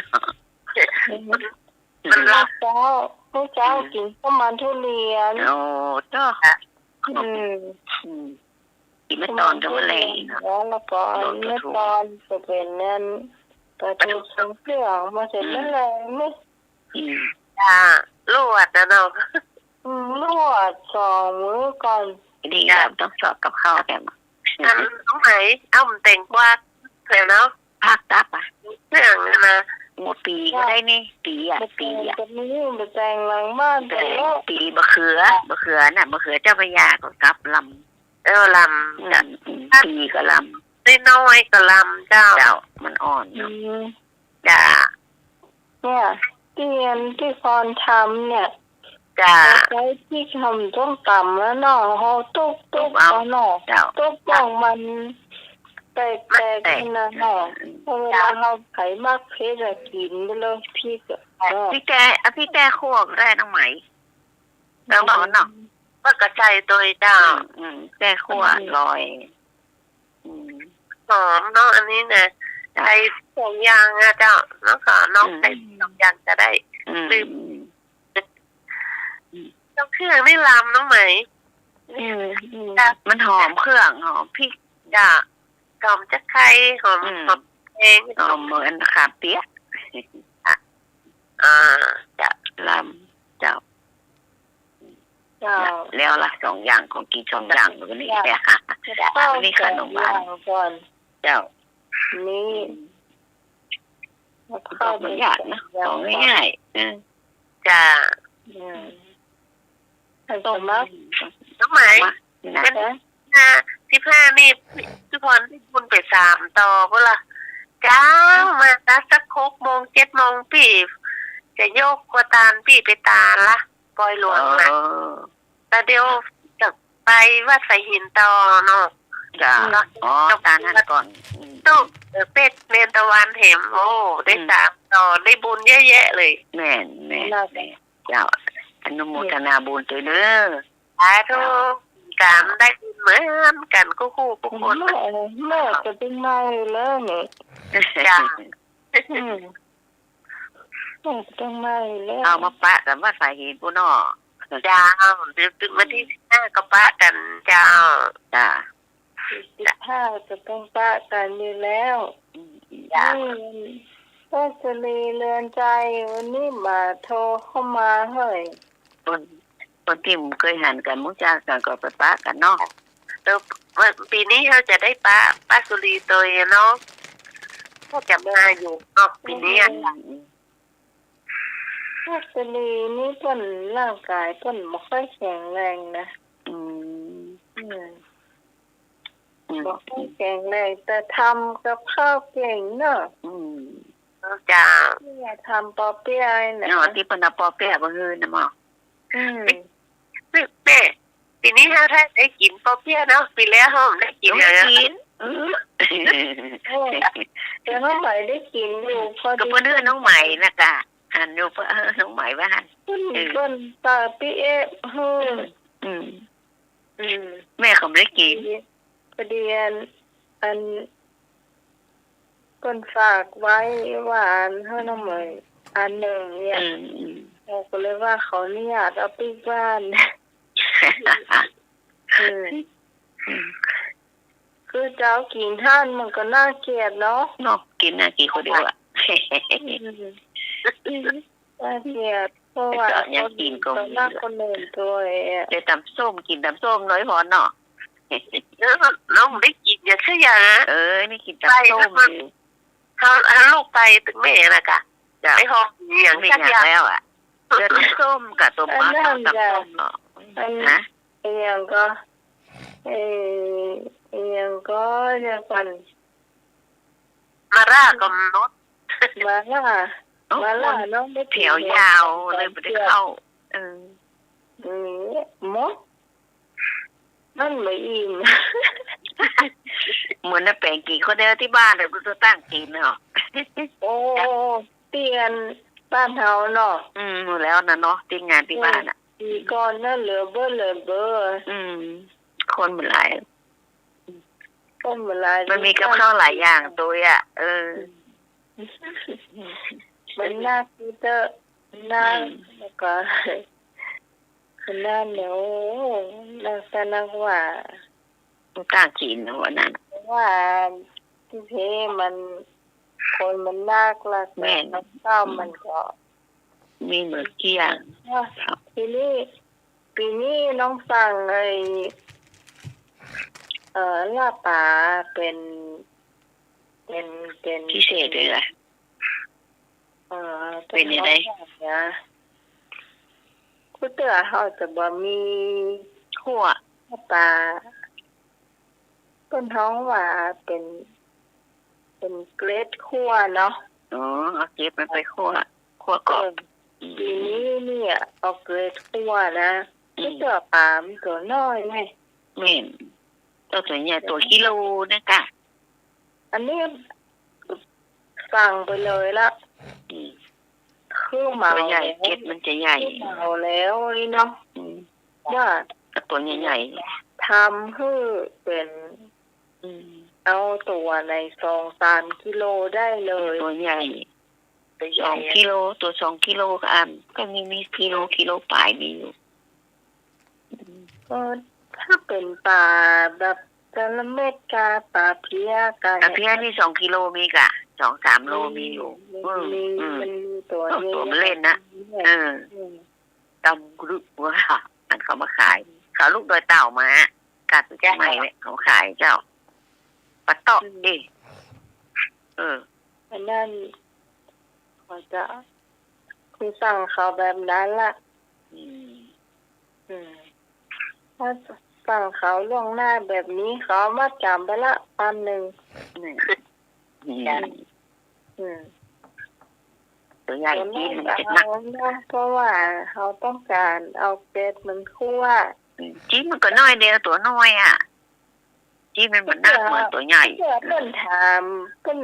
มัน มื้อเจ๊า มื้อเจ๊า อืม กินข้าวมันทุเรียน โอ้ เจ้า อืม อืม กินเมื่อตอนกับเมื่อแลงเนาะ แล้วก็ โดนปลาทู เมื่อตอนจะเป๋นนั่น ปลาทู ปลาทูทรงเครื่อง มาเสร็จ อืม เมื่อแลงนี่ อืม จ้า ลวกนะเนาะ อืม ลวกสองมื้อก่อน ดีแล้ว จ้ะ ต้องสอบกับข้าวแกม อันน้องไหม เอาแตงกวาเถอะเนาะ ผักตับอะ เครื่องนะ หมดปี๋ก็ได้นี่ ปี๋อะ บ่แตง ปี๋อะ ก็มี บ่แตงหลังบ้าน บ่แตง ก็ได้ ปี๋ บ่เขือ บ่เขือน่ะ บ่เขือเจ้าพระยาก็กลับลำ เออ ลำ อืม จ้ะ อืม ปี๋ก็ลำ น้อยๆ ก็ลำเจ้า เจ้า มันอ่อนเนาะ อืม จ้ะ เนี่ย ตี้อันตี้พรทำเนี่ย จ้ะ เฮาใจ๊พริกทำส้มต๋ำแล้วเนาะ เฮาตุ๊บๆ ตุ๊บเอา เอาเนาะ เจ้า ตุ๊บของมันแตกๆ มันแตก ขึ้นมาเนาะ อืม พอเวลา เจ้า เฮาใผมักเผ็ดอะ กิ๋นไปเลยพริกอะ เนาะ พริกแก้ เอาพริกแก้คั่วก็ได้น้องไหม แล้วบอกเนาะ ก็กระจายโดยเจ้า อืม อืม แก้คั่ว อืม อร่อย อืม หอมเนาะ อันนี้นะ จ้ะ ใส่สองอย่างอะเจ้า น้องขอ น้อง อืม ใส่สองอย่างก็ได้ อืม ลืม อืม อืม เครื่องนี่ลำน้องไหม อืม อืม จ้ะ มันหอมเครื่อง หอมพริก จ้ะ หอมตะไคร้ หอม อืม หอมแดง หอมเหมือนข่าเปี๊ยะ อ่ะ อ่า จ้ะ ลำ เจ้า เจ้า แล้วละ สองอย่าง ของกิ๋นสองอย่าง วันนี้ จ้ะ วันนี้ขนมหวาน สองอย่างก่อน เจ้า นี่ อืม แล้วก็ ก็บ่ยากนะ สองอย่างก่อน ง่ายๆ เออ จ้ะ อืม ต้ม น้องไหม มา นะ วันที่ห้า สิบห้านี่ พี่พรได้บุญไปสามต่อพุ้นละ เจ้า เอ้า มาสักหกโมง เจ็ดโมงปี้ จะยกกระตานปี้ไปตานละ ปอยหลวงนะ เออ แต่เดี๋ยวจะไปวัดสายหินต่อเนาะ จ้ะ เนาะ อ๋อ ตานหั้นก่อน อืม ตุ๊ เออ เป็ดเนนตะวันแหม โอ้ ได้ อืม สามต่อ ได้บุญเยอะแยะเลย แม่น แม่น น่าจะ แม่น เจ้า อนุโมทนาบุญตวยเด้อ สาธุ เจ้า ก๋านได้บุญเหมือนกั๋นกู้ๆ กู้คน แม่ แม่ก็ตึงมาอยู่แล้วนี่ จ้ะ อืม แม่ก็ตึงมาอยู่แล้ว เอามาปะกั๋นวัดสายหินปู้นเนาะ เจ้า เดี๋ยวตึงวันที่ อืม สิบห้าก็ปะกั๋นเจ้า จ้ะ สิบห้าก็ต้องปะกั๋นอยู่แล้ว อืม จ้ะ นี่ ป้าสุรีเรือนใจ วันนี้บ่าโทรเข้ามาเฮ้ย คน คนตี้บ่เกยหันกั๋น บ่ฮู้จักกั๋นก็ไปปะกั๋นเนาะ เออ วัน ปี๋นี้เฮาจะได้ปะ ป้าสุรีโตยเนาะ ก็จะมาอยู่เนาะ ปี๋นี้อะ อืม ป้าสุรีนี่เปิ้นร่างก๋ายเปิ้นบ่ค่อยแข็งแรงนะ อืม อืม อืม บ่ค่อยแข็งแรง แต่ทำกับข้าวเก่งเนาะ อืม เจ้า เนี่ย ทำปอเปี๊ยะนี่นะ เนาะ ตี้เปิ้นเอาปอเปี๊ยะมาหื้อนะหมอ อืม แม่ ปี๋นี้เฮาได้กิ๋นปอเปี๊ยะเนาะ ปี๋แล้วเฮาบ่ได้กิ๋น บ่ได้กิ๋น เออ เออ แต่น้องไหมได้กิ๋นอยู่ พอดี ก็เปิ้นหื้อน้องไหมนะกะ หันอยู่ เปิ้น เออ น้องไหมว่าหัน เปิ้น เออ เปิ้นปาปี้เอ๊ะ เออ อืม อืม แม่ก็บ่ได้กิ๋น พอดี อัน อัน เปิ้นฝากไว้ว่าอันหื้อน้องไหมอันนึ่งเนี่ย อืม อืม เฮาก็เลยว่าขออนุญาตเอาปิ๊กบ้าน อืม อืม คือเจ้ากิ๋นหั้นมันก็น่าเกลียดเนาะ เนาะ กิ๋นน่ากิ๋นคนเดียวอะ อืม น่าเกลียด เพราะว่า แต่ก็ยังกิ๋นก็มี คนอื่นตวยอะ แต่ตำส้ม กิ๋นตำส้มน้อยพอเนาะ เออ น้องบ่ได้กิ๋นอย่างสักอย่างอะ เออ นี่กิ๋นตำส้มอยู่ เฮา เฮาลูกไปตึกแม่นะกะ เจ้า ไปห่ออย่างสักอย่าง บ่มีอย่างแล้วอะ เดี๋ยวตำส้มกับต้ม อันนั้น ตำส้มเนาะ อัน ฮะ อีหยังก็ เอ่อ อีหยังก็ เดี๋ยวก่อน หม่าล่าก็หมด หม่าล่า โอ้ หม่าล่า คน เนาะ ไม่ แถวยาวเลย ไม่ได้เข้า เออ อืม หมด มันบ่อิ่ม เหมือนน้าแป๋งกิ๋นคนเดียวตี้บ้านเลย กูจะตั้งกิ๋นเนาะ โอ้ เตียนบ้านเฮาเนาะ อืม หมดแล้วนะเนาะ ตี้งานตี้บ้านอะ อืม ปี๋ก่อนนะเหลือเบ้อเหลือเบ้อ อืม คนมันหลาย คนมันหลาย มันมีกับข้าวหลายอย่างตวยอะ เออ มันน่ากิ๋นเต๊อะ น่า อืม แล้วก็ ขนาดแล้ว นักแต่นักว่า มันกล้ากิ๋นนะวันนั้น ว่าตี้เพมัน คนมันนักละ แม่น กับข้าวมันก็ มีหมดเกลี้ยง อ่ะ ทีนี้ ปี๋นี้น้องสั่งไอ้ เอ่อ ลาบป๋าเป๋น เป๋น เป๋น พิเศษเลยล่ะ เอ่อ เป๋นยังไง เป๋นของฝากนะ คือเตื้อเฮาจะบ่มีคั่ว ปลา เปิ้นฮ้องว่าเป๋น เป๋นเกล็ดคั่วเนาะ อ๋อ เอาเกล็ดมันไปคั่ว คั่วกรอบ เออ อืม ปี๋นี้เนี่ย เอาเกล็ดคั่วนะ อืม คือเตื้อป๋ามันตั๋วน้อยไง แม่น ตั๋ว ตั๋วใหญ่ ตั๋วกิโลนะกะ อันนี้สั่งไปเลยละ อืม คือเหมา ตั๋วใหญ่แล้ว เกล็ดมันจะใหญ่ คือเหมาแล้วนี่เนาะ อืม ว่า เอาตั๋วใหญ่ๆ ทำหื้อเป๋น อืม เอาตั๋วในสองสามกิโลได้เลย ตั๋วใหญ่ ตั๋วใหญ่ สองกิโล ตั๋วสองกิโลก็อัน ก็มี มีกิโล กิโลป๋ายมีอยู่ อืม ก็ถ้าเป๋นป๋าแบบจาระเม็ดกา ป๋าเพลี้ยกา ป๋าเพลี้ยนี่สองกิโลมีกะ สองสามโลมีอยู่ มี อืม มี อืม มันมีตั๋ว ตั๋ว ใหญ่ๆ มันเล่นนะ เนี่ย เออ อืม ตำกรึ๊บว่า อันเขามาขาย เขาลูกดอยเต่ามา กาดตึกใหม่เนี่ย เขาขายเจ้า ป๋าเต๊าะ อืม เอ๊ะ เออ อันนั้น เขาจะ คือสั่งเขาแบบนั้นละ อืม อืม ถ้าสั่งเขาล่วงหน้าแบบนี้ เขาเอามัดจ๋ำไปละ พันนึ่ง อืม อืม จ้ะ อืม ตั๋วใหญ่ ตั๋วใหญ่ จี๊ดมันจะหนัก เอานะ เพราะว่าเขาต้องการเอาเกล็ดมันคั่ว อืม จี๊ดมันก็น้อยเดียว ตั๋วน้อยอะ จี๊ดมันบ่หนักเหมือนตั๋วใหญ่ เปิ้นถาม เปิ้น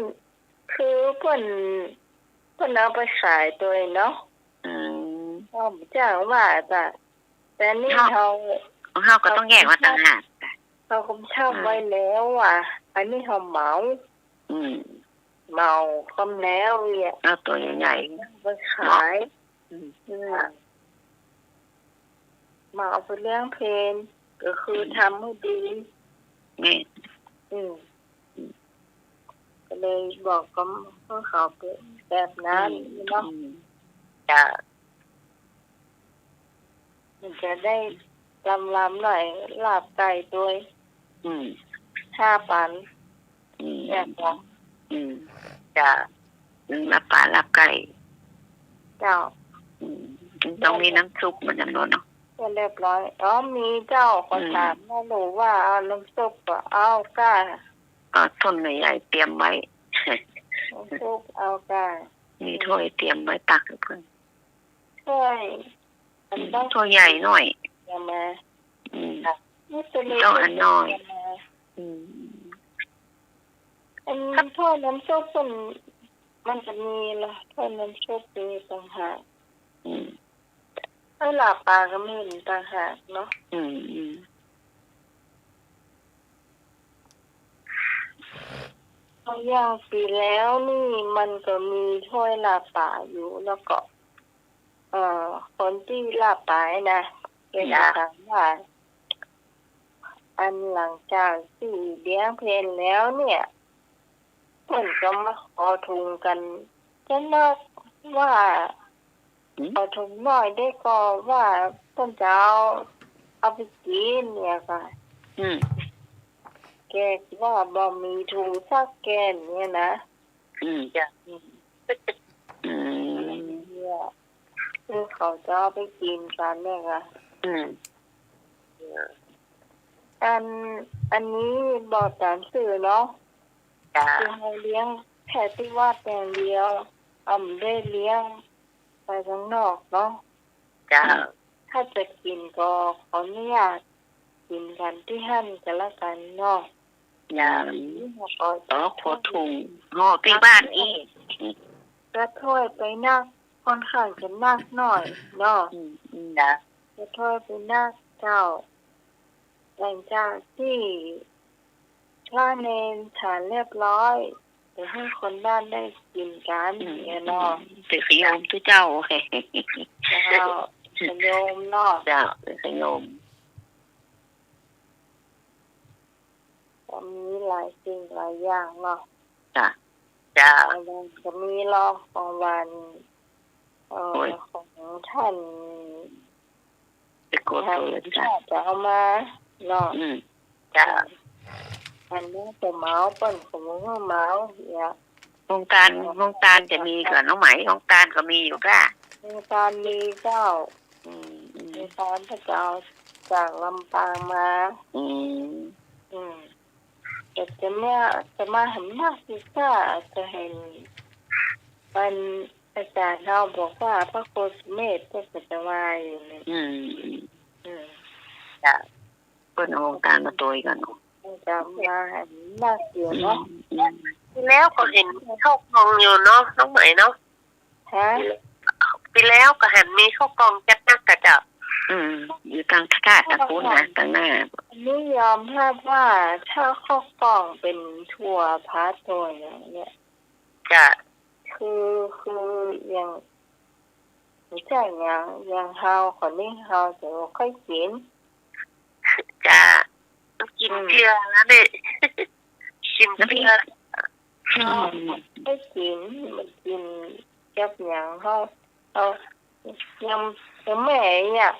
คือเปิ้น เปิ้นเอาไปขายตวยเนาะ อืม เขาบ่จ้างว่าจ้ะ แต่นี่ เฮา เฮา เฮาก็ต้องแยกมาต่างหาก เฮาก็เช่า อืม ไว้แล้วอะ อันนี้เฮาเหมา อืม เหมาคำแล้วเนี่ย เอาตั๋วใหญ่ๆ ไปขาย อืม อืม มาเอาไปเลี้ยงเพน ก็คือ อืม ทำให้ดี แม่น อืม อืม ก็เลยบอกกับพวกเขาไปแบบนั้น อืม เนาะ อืม จ้ะ มันจะได้ลำๆ หน่อย ลาบไก่ตวย อืม ห้าปัน อืม แซ่บบ่ อืม จ้ะ อืม ลาบป๋า ลาบไก่ เจ้า อืม มันต้องมีน้ำซุปมันนำเนาะ ก็เรียบร้อย อ๋อ มีเจ้า ขอ อืม ถามนะลูกว่าเอาน้ำซุปก็เอาก้า ก็ถ้วยใหญ่ๆ เตรียมไว้ น้ำซุปเอาก้า มีถ้วยเตรียมไว้ตักให้เปิ้น ถ้วย อืม อันต้อง ถ้วยใหญ่หน้อย เอามา อืม ค่ะ นี่ตัวเล็ก ต้องอันน้อย เอามา อืม อันถ้วยน้ำซุปมัน มันจะมีละ ถ้วยน้ำซุปมีต่างหาก อืม ถ้วยลาบป๋าก็มีต่างหากเนาะ อืม อืม อย่างปี๋แล้วนี่มันก็มีถ้วยลาบป๋าอยู่ แล้วก็ เอ่อ คนตี้ลาบป๋านะ เปิ้นก็ จ้ะ ถามว่า อันหลังจากตี้เลี้ยงเพลแล้วเนี่ย เปิ้นก็มาขอถุงกั๋น จะนักว่า อืม ขอถุงหน้อยได้ก่อว่าเปิ้นจะเอา เอาไปกิ๋นเนี่ยค่ะ อืม แกว่าบ่มีถุงสักแกนเนี่ยนะ อืม จ้ะ อืม อืม เนี่ย คือเขาจะเอาไปกิ๋นกั๋นเนี่ยค่ะ อืม อัน อันนี้บอกต๋ามซื่อเนาะ จ้ะ คือเฮาเลี้ยงแค่ตี้วัดอย่างเดียว เฮาบ่ได้เลี้ยงไปข้างนอกเนาะ จ้ะ ถ้าจะกิ๋นก็ขออนุญาตกิ๋นกั๋นตี้หั้นก็แล้วกั๋นเนาะ จ้ะ นี่เฮาก็ อ๋อ ขอถุง ห่อตี้บ้านอี้ ก็ถ้วยไปนัก ค่อนข้างจะนักหน้อยเนาะ อืม อืม จ้ะ ก็ถ้วยไปนักเจ้า หลังจากตี้พระเณรฉันเรียบร้อย จะหื้อคนบ้านได้กิ๋นกั๋น อืม เนี่ยเนาะ อืม เดี๋ยวขะโยมตุ๊เจ้า เจ้า ขะโยมเนาะ เจ้า เดี๋ยวขะโยม ก็มีหลายสิ่งหลายอย่างเนาะ จ้ะ จ้ะ ก็มีลอของหวาน เอ่อ โอ้ย ของท่าน ไปกดโทรศัพท์ ท่านจะเอามาเนาะ อืม จ้ะ อันนี้จะเหมา เปิ้นก็บ่หื้อเหมาเนี่ย โฮงตาน โฮงตานจะมีก่อ น้องไหม โฮงตานก็มีอยู่ก้า โฮงตานมีเจ้า อืม อืม โฮงตานก็จะเอาจากลำปางมา อืม อืม แต่จะมา จะมาหันหน้าศึกษา จะหัน มัน อาจ๋ารย์เฮาบอกว่าพระโคสมเมธเปิ้นก็จะมาอยู่นี่ อืม อืม จ้ะ เปิ้นเอาโฮงตานมาตวยกั๋นเนาะ จะมาหันหน้าเสียเนาะ อืม อืม ปี๋แล้วก็หันมีข้าวกล่องอยู่เนาะ น้องไหมเนาะ ฮะ ปี๋แล้วก็หันมีข้าวกล่องจัดนักกะเจ้า อืม อยู่ตางพระธาตุตางปู๊นนะ ตางหน้า อันนี้ยอมฮับว่าถ้าข้าวกล่องเป๋นถั่วพัดถั่วอย่างเนี้ย จ้ะ คือ คืออย่าง บ่ใจ้หยัง อย่างเฮา คนนี้เฮาจะบ่ค่อยกิ๋น จ้ะ กิ๋นเจือแล้วเนี่ย กิ๋นเจือ อืม เฮาบ่ค่อยกิ๋น มันกิ๋นกับหยัง เฮา เฮา ยำ ยำแม่เนี่ย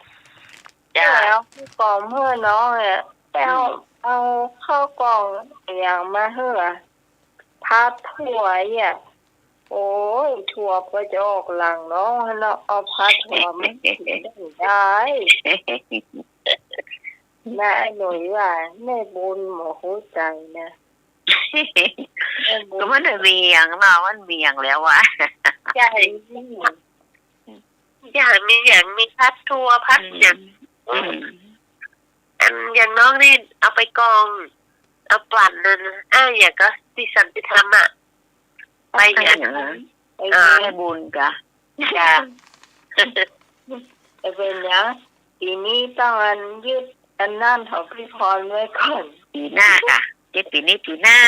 จ้ะ แล้วกล่อมหื้อน้องเนี่ย แล้ว อืม เอาข้าวกล่องอย่างมาหื้อ พัดถั่วเนี่ย โอ้ย ถั่วก็จะออกหลังน้องหั้นเนาะ เอาพัดถั่วมากิ๋นได้ นะ ไอ้หนุ่ยว่า แม่บุญหมดหัวใจ๋นะ แม่บุญ ก็มันบ่มีหยังเนาะ มันบ่มีหยังแล้วอะ ใจ้ อืม อย่ามีหยัง มีพัดถั่ว พัดหยัง อืม อืม อันอย่างน้องนี่เอาไปกอง เอาปั่นนั่น อ่า อย่างก็ตี้สันติธรรมอะ ไปอย่าง ไปอย่างนะ ไป อ่า แม่บุญกะ จ้ะ จะเป๋นหยัง ปี๋นี้ต้องอันยึดอันนั้นของพี่พรไว้ก่อน ปี๋หน้ากะ เจ็ดปี๋นี้ปี๋หน้า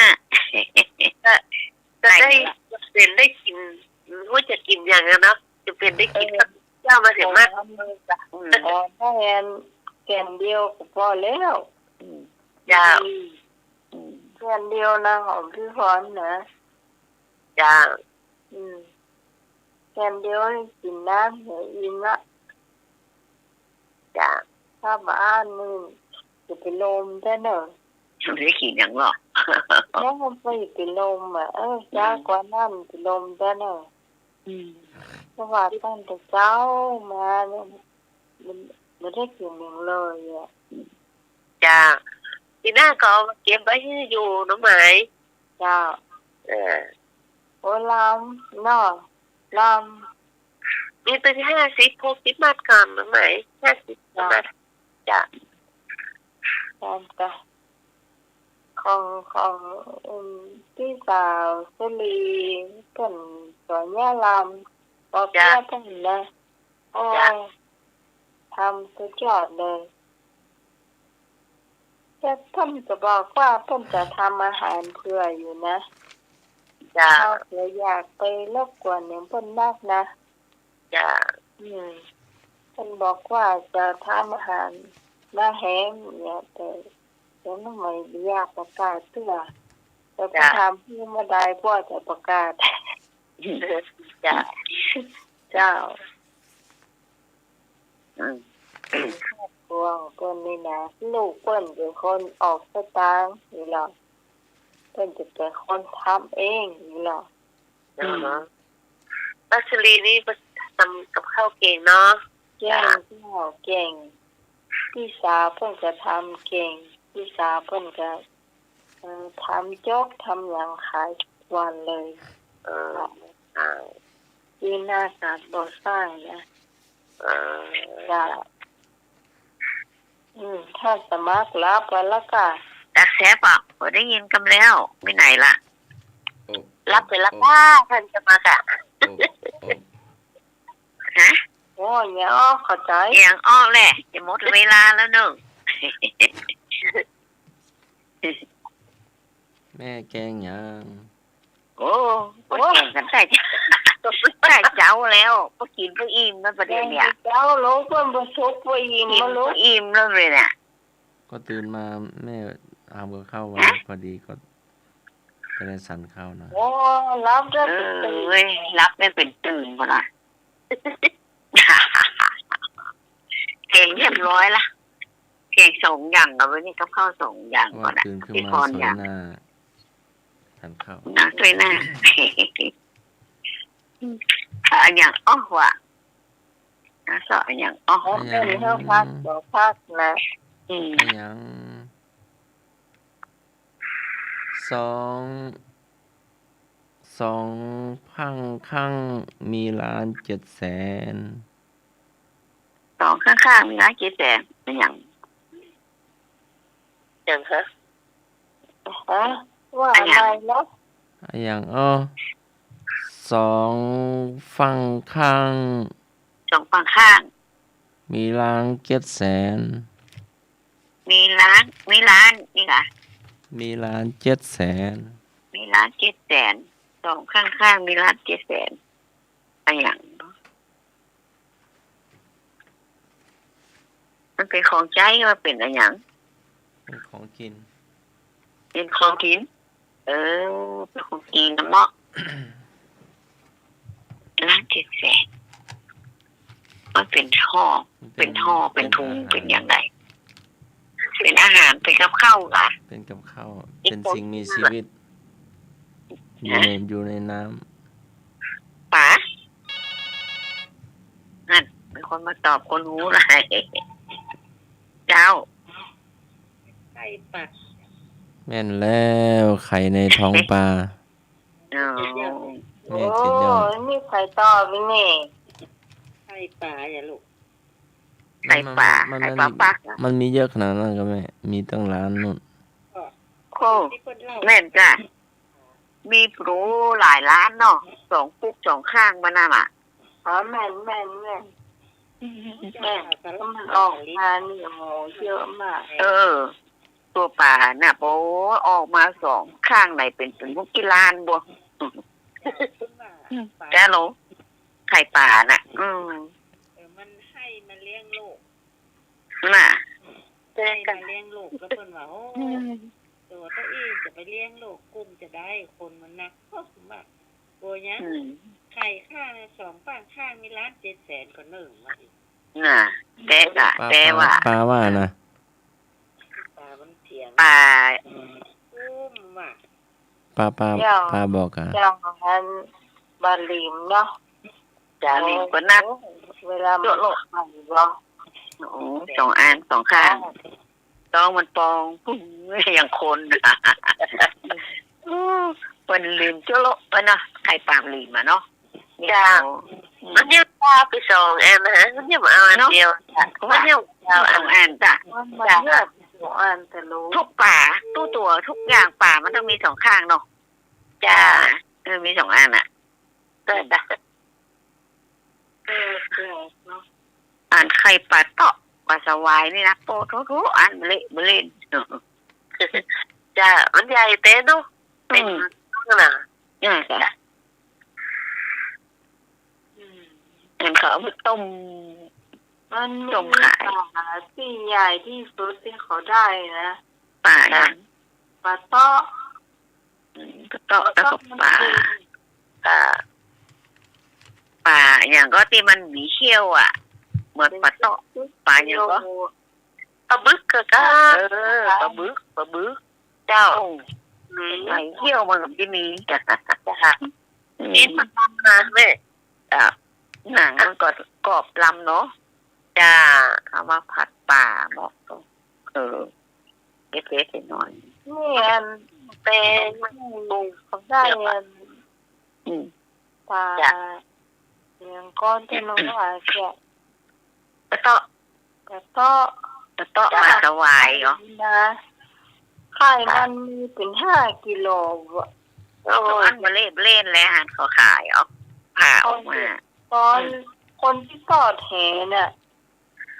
ก็ ก็ได้ ไปละ จะเป๋นได้กิ๋น บ่ฮู้จะกิ๋นหยังอะเนาะ จะเป๋นได้กิ๋น เออ ข้าวเจ้ามาเสียมาก อืม อ๋อ ถ้าแอนแก่นเดียวก็พอแล้ว อืม เจ้า อืม แก่นเดียวนะ ของพี่พรนะ เจ้า อืม แก่นเดียวกิ๋นน้ำเหียอิ่มละ จ้ะ ถ้าบ่อั้นนี่จะเป๋นลมแต๊เน่อ บ่ได้กิ๋นหยังหรอก แล้วมันไปเป๋นลมอะ เออ อืม จ๊ากว่านั้นเป๋นลมแต๊เน่อ อืม เพราะว่าตั้งแต่เจ๊ามาเนี่ย มัน บ่ได้กิ๋นหยังเลยอะ เจ้า ปี๋หน้าก็เอามาเก็บไว้หื้ออยู่ น้องไหม เจ้า เออ โอ้ ลำเนาะ ลำ มีตึงห้าสิบ หกสิบมัดก่อน น้องไหม ห้าสิบ เจ้า มัด เจ้า เจ้า ของ ของ อืม ปี้สาวสุรี เปิ้นสอนย่าลำ ปอเปี๊ยะเปิ้นนะ โอ้ ทำสุดยอดเลย แต่เปิ้นก็บอกว่าเปิ้นจะทำอาหารเผื่ออยู่นะ เจ้า เฮาบ่อยากไปรบกวนหยังเปิ้นนักนะ เจ้า อืม เปิ้นบอกว่าจะทำอาหารมาแหมเนี่ย แต่ แต่น้องไหมบ่อยากประกาศเตื้อ แต่พอ เจ้า ถามหื้อเมื่อใดกว่าจะประกาศ เจ้า เจ้า อืม ครอบครัวของเปิ้นนี่นะ ลูกเปิ้นเป๋นคนออกสตางค์นี่ลอ เปิ้นจะเป๋นคนทำเองนี่ลอ อืม ป้าสุรีนี่ทำกับข้าวเก่งเนาะ เก่ง เจ้า เก่ง ปี้สาวเปิ้นก็ทำเก่ง ปี้สาวเปิ้นก็ เอ่อ ทำโจ๊กทำหยังขายทุกวันเลย เออ เจ้า อยู่หน้าสถานก่อสร้างนะ เออ เจ้า อืม ถ้าสมัครรับไว้แล้วก็ ตักแซบอ่ะ บ่ได้ยินกำแล้ว ไปไหนล่ะ โอ้ รับไปแล้ว โอ้ ค่ะ ท่านสมัครอ่ะ โอ้ โอ้ ฮะ โอ้ ยังอ้อเข้าใจ๋ ยังอ้อแหละ จะหมดเวลาแล้วเนาะ แม่แกงหยัง โอ้ โอ้ แกงกั๋นแต่ แต่เจ๊าแล้ว บ่กิ๋นบ่อิ่มนะประเดี๋ยวเนี่ย แกงเจ๊าแล้ว เปิ้นบ่สุกบ่อิ่ม กิ๋น มาลูก บ่อิ่มแล้วเลยเนี่ย ก็ตื่นมาแม่ทำกับข้าวไว้ ฮะ พอดีก็ จะได้สันข้าวหน่อย โอ้ รับได้ เออ เว้ย รับได้เป๋นตื่นก่อนนะ แกงเรียบร้อยละ แกงสองอย่าง เอาไว้นี่กับข้าวสองอย่างก่อนนะ ว่าตื่นขึ้นมา พี่พร สวยหน้า อย่าง สันข้าว หน้าสวยหน้า อะหยัง อ้อ ว่ะ นะ เสาะอะหยัง อ้อ อะหยัง เปิ้นเฮาพัก บ่พักนะ อืม อะหยัง สอง สองข้างข้างมีล้านเจ็ดแสน สองข้างข้างมีล้านเจ็ดแสน อะหยัง หยังคะ ฮะ ว่าอะไรนะ อะหยัง อะหยัง อ้อ สองฝั่งข้าง สองฝั่งข้าง มีล้านเจ็ดแสน มีล้าน มีล้านนี่ค่ะ มีล้านเจ็ดแสน มีล้านเจ็ดแสน สองข้างข้างมีล้านเจ็ดแสน อะหยัง มันเป๋นของใจ๊ ว่าเป๋นอะหยัง เป๋นของกิ๋น เป๋นของกิ๋น เออ เป๋นของกิ๋นนะเมาะ ล้านเจ็ดแสน มันเป๋นห่อ มันเป๋น เป๋นห่อ เป๋น เป๋นถุง อาหาร เป๋นอย่างใด เป๋นอาหาร เป๋นกับข้าวกะ เป๋นกับข้าว เป๋นสิ่งมีชีวิต อยู่ใน ฮะ อยู่ในน้ำ ป๋า นั่น มีคนมาตอบคนฮู้หลาย เจ้า ไข่ป๋า แม่นแล้ว ไข่ในท้องปลา อ๋อ แม่นสุดยอด โอ้ นี่ไข่ตอบนี่ ไข่ป๋าอย่าลูก ไข่ป๋า มัน มัน ไข่ป๋าปักอะ มันมีเยอะขนาดนั้นก็แม่ มีตั้งล้านนู่น ก็ โอ้ ที่เปิ้นเล่า แม่นจ้ะ มีปลูหลายล้านเนาะ สองปุ๊กสองข้างมันน่ะ อ๋อ แม่น แม่น แม่น แม่น มันออกมานี่ โอ้โห เยอะมาก เออ ตั๋วป๋าน่ะ โอ้ ออกมาสองข้างไหนเป๋น เป๋นพวกกี่ล้านบ่ จ้าโหล ไข่ป๋าน่ะ อืม เออ มันไห้มาเลี้ยงลูก น่ะ ไห้มาเลี้ยงลูก แล้วเปิ้นว่า โอ้ อืม ตั๋วเต้าอี้จะไปเลี้ยงลูกกุ้มจะได้ คนมันนัก โอ้ มาก โอ้ยะ อืม ไข่ข้างน่ะ สองฝั่งข้างมีล้านเจ็ดแสนก็นึ่งมาอีก น่ะ แต่กะ ป๋า แต่ว่า ป๋า ป๋าว่านะ ป๋ามันเถียง ป๋า กุ้มว่ะ ป๋า ป๋า เจ้า ป๋าบอกอะ เจ้าของอันบาหลีมเนาะ จาหลีมก็นัก โอ้ เวลามัน เจ้าโลก ไข่บ่ โอ้ สองอัน สองข้าง ต๊องมันปอง ปุ้ง อย่างคน โอ้ เปิ้นหลีมโจ๊ะโละไปเนาะ ไข่ปลาหลีมอะเนาะ เจ้า อืม มันยังปลาไปสองอันนะ มันยังเอาอันเดียว เนาะ มันยังเอาอัน สองอันจ้ะ มัน มัน จ้ะ แยกสองอันแต่รู้ ทุกป๋า ทุกตั๋ว ทุกอย่างป๋ามันต้องมีสองข้างเนาะ จ้ะ เออ มีสองอันอะ จ้ะ จ้ะ เออ แปลกเนาะ อันไข่ป๋าเต๊าะ ป๋าสวายนี่นะ โป้โถๆ อันเละเบอเล่น จ้ะ มันใหญ่เต๊ะเนาะ อืม เป็นน่ะ อ่า จ้ะ อืม อันเขาเอาไปต้ม มันมี ต้มขาย ป๋าตี้ใหญ่ตี้สุดตี้เขาได้นะ ป๋าหยัง ป๋าเต๊าะ อืม ป๋าเต๊าะ แล้วก็ป๋า ป๋า ป๋าหยังก็ตี้มันมีเขี้ยวอะ เหมือนป๋าเต๊าะ ป๋าหยังก็ ป๋าบึกก็ ก็ เออ ป๋าบึก ป๋าบึก เจ้า อืม ไหนเขี้ยวมันก็จะมี จ้ะ อืม นี่มันมาแม่ อ่ะ หนังมันก็กรอบลำเนาะ จ้ะ เอามาผัดป๋าเหมาะ เออ เล็กๆ น้อยๆ นี่อันแปงมันปรุงได้อัน อืม ป๋า จ้ะ อย่างก้อนตี้มันก็อาจจะ ป๋าเต๊าะ ป๋าเต๊าะ ป๋าเต๊าะ จ้ะ ป๋าสวายเหรอ นะ ไข่มันมีเป็นห้ากิโลอะ โอ้ อันเบอเล่นเบอเล่นแล้วหันเขาขายออก ผ่าออกมา คน อืม คนตี้ทอดแหเนี่ย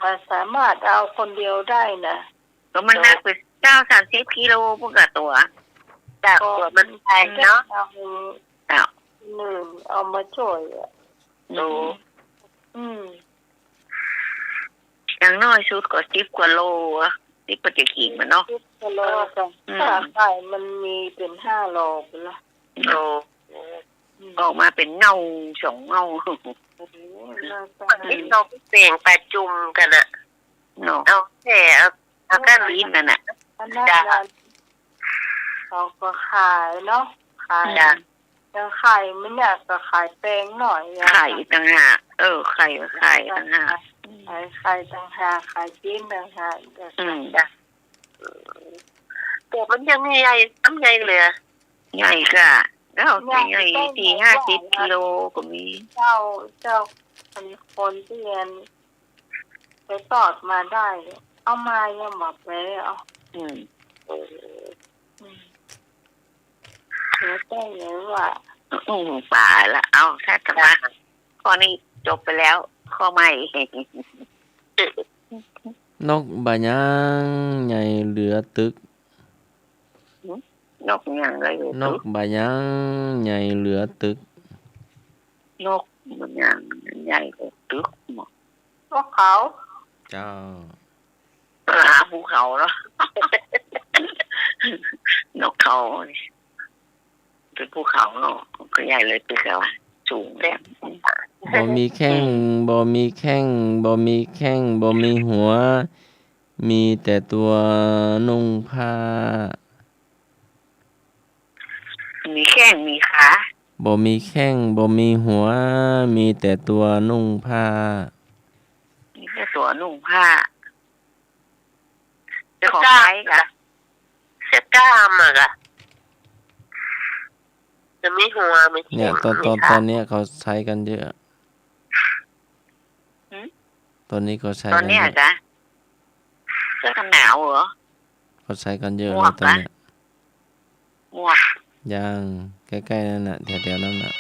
มันสามารถเอาคนเดียวได้นะ ก็มันหนักไปเจ้า สามสิบกิโล พุ้นกะตั๋ว จ้ะ ตั๋วมันแพงเนาะ เอา อ้าว หนึ่งเอามาช่วยอะ โอ้ อืม อย่างน้อยสุดก็สิบกว่าโลอะ สิบกว่าจะขิงมันเนาะ สิบกว่าโลจ้ะ อืม ถ้าไข่มันมีเป็นห้าโลไปละ โอ้ อืม ออกมาเป็นเง่าสองเง่า โอ้โห น่าสงสาร นี่เขาไปแบ่งปลาจุ่มกั๋นอะ เนาะ เอาแค่ เอา เอาก้านลิ้นนั่นน่ะ อันนั้น จ้ะ เขาก็ขายเนาะ ขาย จ้ะ อย่างไข่มันเนี่ยก็ขายแปงหน่อยอะ ไข่ต่างหาก เออ ไข่ก็ขายต่างหาก ขาย ขายต่างหาก ขายจีนต่างหาก อืม จ้ะ แต่มันยังใหญ่ ซ้ำใหญ่เหลือ ใหญ่กะ แล้วใหญ่ ใหญ่ ใหญ่ สี่ห้าสิบกิโลก็มี เจ้า เจ้า อันคนตี้อัน ไปตอดมาได้ เอามายังบ่ไปเอา อืม เออ อืม แล้วแต่เลยว่า อืม ป๋าละ เอา ถ้าจะมา จ้ะ ข้อนี้จบไปแล้ว ข้อใหม่ นกบ่ายังใหญ่เหลือตึก หืม นกบ่ายังใหญ่เหลือตึก นกบ่ายังใหญ่เหลือตึก นกบ่ายังใหญ่เหลือตึก นกเขา เจ้า อ่า ภูเขาเนาะ นกเขา เป็นภูเขาเนาะ ก็ใหญ่เหลือตึกแล้วอะ สูงแล้ว บ่มีแข้ง อืม บ่มีแข้ง บ่มีแข้ง บ่มีหัว มีแต่ตั๋วนุ่งผ้า มีแข้งมีขา บ่มีแข้ง บ่มีหัว มีแต่ตั๋วนุ่งผ้า มีแต่ตั๋วนุ่งผ้า เจ้าของใครกะ เสียกล้ามอะกะ จะมีหัว มีแข้ง เนี่ย ตอน มีขา ตอน ตอนเนี้ยเขาใช้กันเยอะ หืม ตอนนี้เขาใช้กันเยอะ ตอนเนี้ยกะ เสื้อกันหนาวเหรอ เขาใช้กันเยอะเลยตอนเนี้ย หมวกกะ หมวก ยัง ใกล้ๆ นั่นน่ะ แถวๆ นั่นน่ะ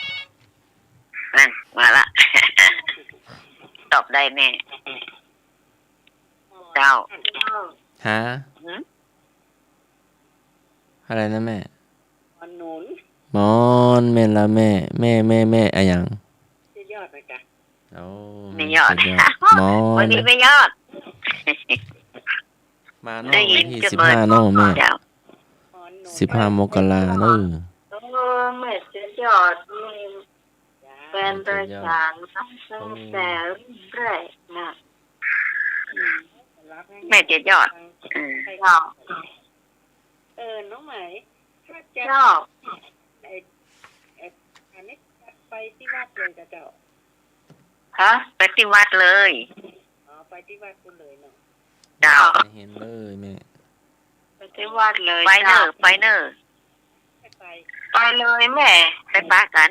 นั่น มาละ ตอบได้แน่ เจ้า ฮะ หืม อะไรนะแม่ หมอนหนุน หมอน แม่นละแม่ แม่ แม่ แม่ อะหยัง สุดยอดเลยจ้ะ โอ้ แม่ยอด สุดยอด หมอน วันนี้แม่ยอด มาเนาะ ได้ยิน วันตี้ จน สิบห้า เนาะแม่ เจ้า หมอนหนุน สิบห้า มกราเนาะ เออ แม่สุดยอดนี่ จ้า แฟนรายการมาตั้งแต่รุ่นแรกนะ อืม แม่เจ็ดยอด อืม เจ้า เออ น้องไหม ถ้าจะ เจ้า ไอ้ ไอ้ อันนี้ไปที่วัดเลยจ้ะเจ้า ฮะ ไปที่วัดเลย อ๋อ ไป ตี้วัดปู้นเลยเนาะ เจ้า ไปหั้นเลยแม่ ไปตี้วัดเลย ไปเน่อ เจ้า ไปเน่อ ไป ไปเลยแม่ ไปปะกั๋น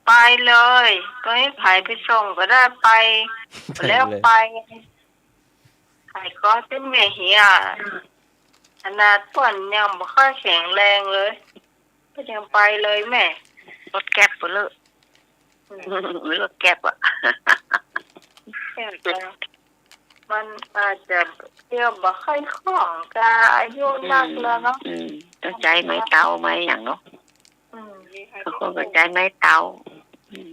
ไปเลย ก็หื้อใผไปส่งก็ได้ ไป ไปเลย แล้วไป ใผก็ตี้แม่เหีย ขนาดเปิ้นยังบ่ค่อยแข็งแรงเลย ก็ยังไปเลยแม่ รถแกร็บบ่เลอะ อืม รถแกร็บอะ แกร็บอะ มันอาจจะเตี้ยวบ่ค่อยคล่อง ก็อายุนักแล้วเนาะ อืม อืม ต้องใจ๊ไม้เต๊าไม้หยังเนาะ อืม เขาคงก็ใจ๊ไม้เต๊า อืม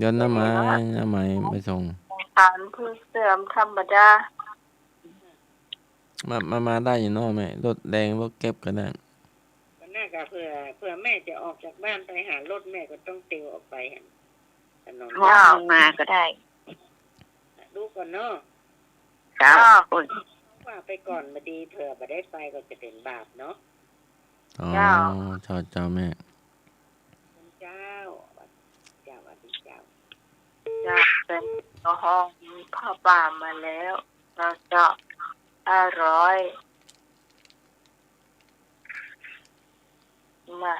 ย้อนหน้าไม้ หน้าไม้ไปส่ง สังขารผู้เสื่อมธรรมดา มา มา มาได้อยู่เนาะแม่ รถแดงรถแกร็บก็ได้ ก็น่าจะเผื่อ เผื่อแม่จะออกจากบ้านไปหารถ แม่ก็ต้องติวออกไปหั้น ถนน เจ้า มาก็ได้ ดูก่อนเนาะ เจ้า เจ้า ว่าไปก่อน บ่ดี เผื่อบ่ได้ไปก็จะเป๋นบาปเนาะ อ๋อ เจ้า เจ้า เจ้าแม่ เจ้า เจ้า สวัสดีเจ้า เจ้า เป๋นห้องผ้าป่ามาแล้ว เจ้า เจ้า ห้าร้อย มา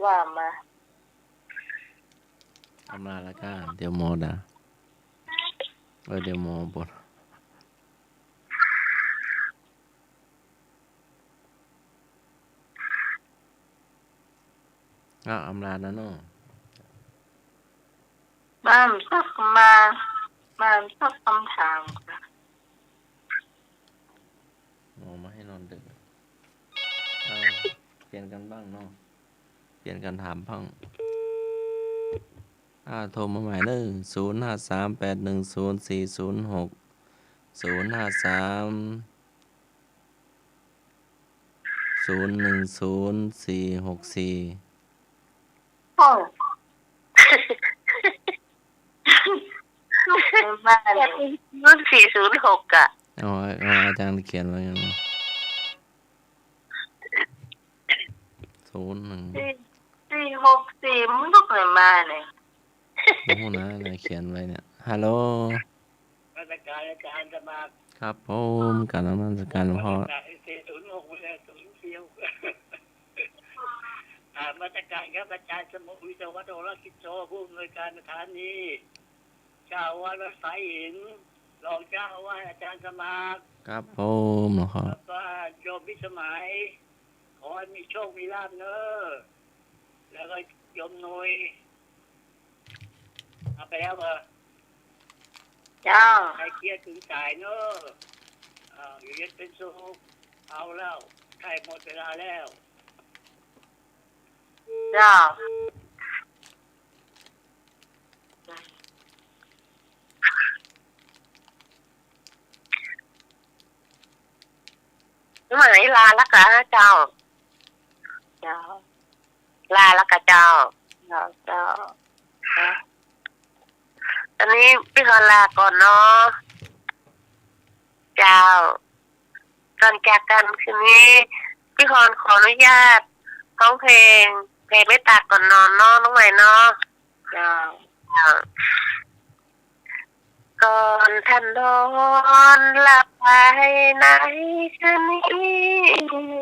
ว่ามา อำลาละก้า เดี๋ยวหมอด่า เออ เดี๋ยวหมอบ่น อ้าว อำลานะเนาะ มาสัก มา มาสักคำถามค่ะ อ๋อ บ่หื้อนอนดึก อ่า เปลี่ยนกั๋นบ้างเนาะ เปลี่ยนกั๋นถามบ้าง อ่า โทรมาใหม่เด้อ ศูนย์ห้าสามแปดหนึ่งศูนย์สี่ศูนย์หก ศูนย์ห้าสาม ศูนย์หนึ่งศูนย์สี่หกสี่ โอ้ บ้าน ศูนย์สี่ศูนย์หกอะ อ๋อ อ๋อ อาจารย์เขียนไว้เนาะ ศูนย์หนึ่ง สี่ สี่หกสี่ มันลุกไหนมาเนี่ย โอ้โห นะ ไหนเขียนไว้เนี่ย ฮัลโหล นมัสการอาจารย์สมัคร ครับผม กราบนมัสการหลวงพ่อ สี่ศูนย์หก ไม่ใช่ ศูนย์สี่หก อ่า นมัสการครับอาจารย์สมุทร วิศวะโทรกิจโจ ผู้อำนวยการสถานี เจ้าอาวาสวัดสายหิน รองเจ้าอาวาสอาจารย์สมัคร ครับผม หลวงพ่อ แล้วก็โยมพิสมัย ขอให้มีโชคมีลาภเนอะ แล้วก็โยมหน่วย เอาไปแล้วเหรอ เจ้า ให้เคลียร์เถิงสายเนอะ อ่า อยู่เย็นเป็นสุข เอาแล้ว ใกล้หมดเวลาแล้ว เจ้า หมายลาละกะเจ้า เจ้า ลาละกะเจ้า เจ้า เจ้า อันนี้ปี้ฮอนลาก่อนเนาะ เจ้า ก่อนจากกั๋นคืนนี้ ปี้ฮอนขออนุญาตฮ้องเพลงแผ่เมตต๋าก่อนนอนเนาะ น้องใหม่เนาะ เจ้า เจ้า ก่อนท่านนอนหลับไปในคืนนี้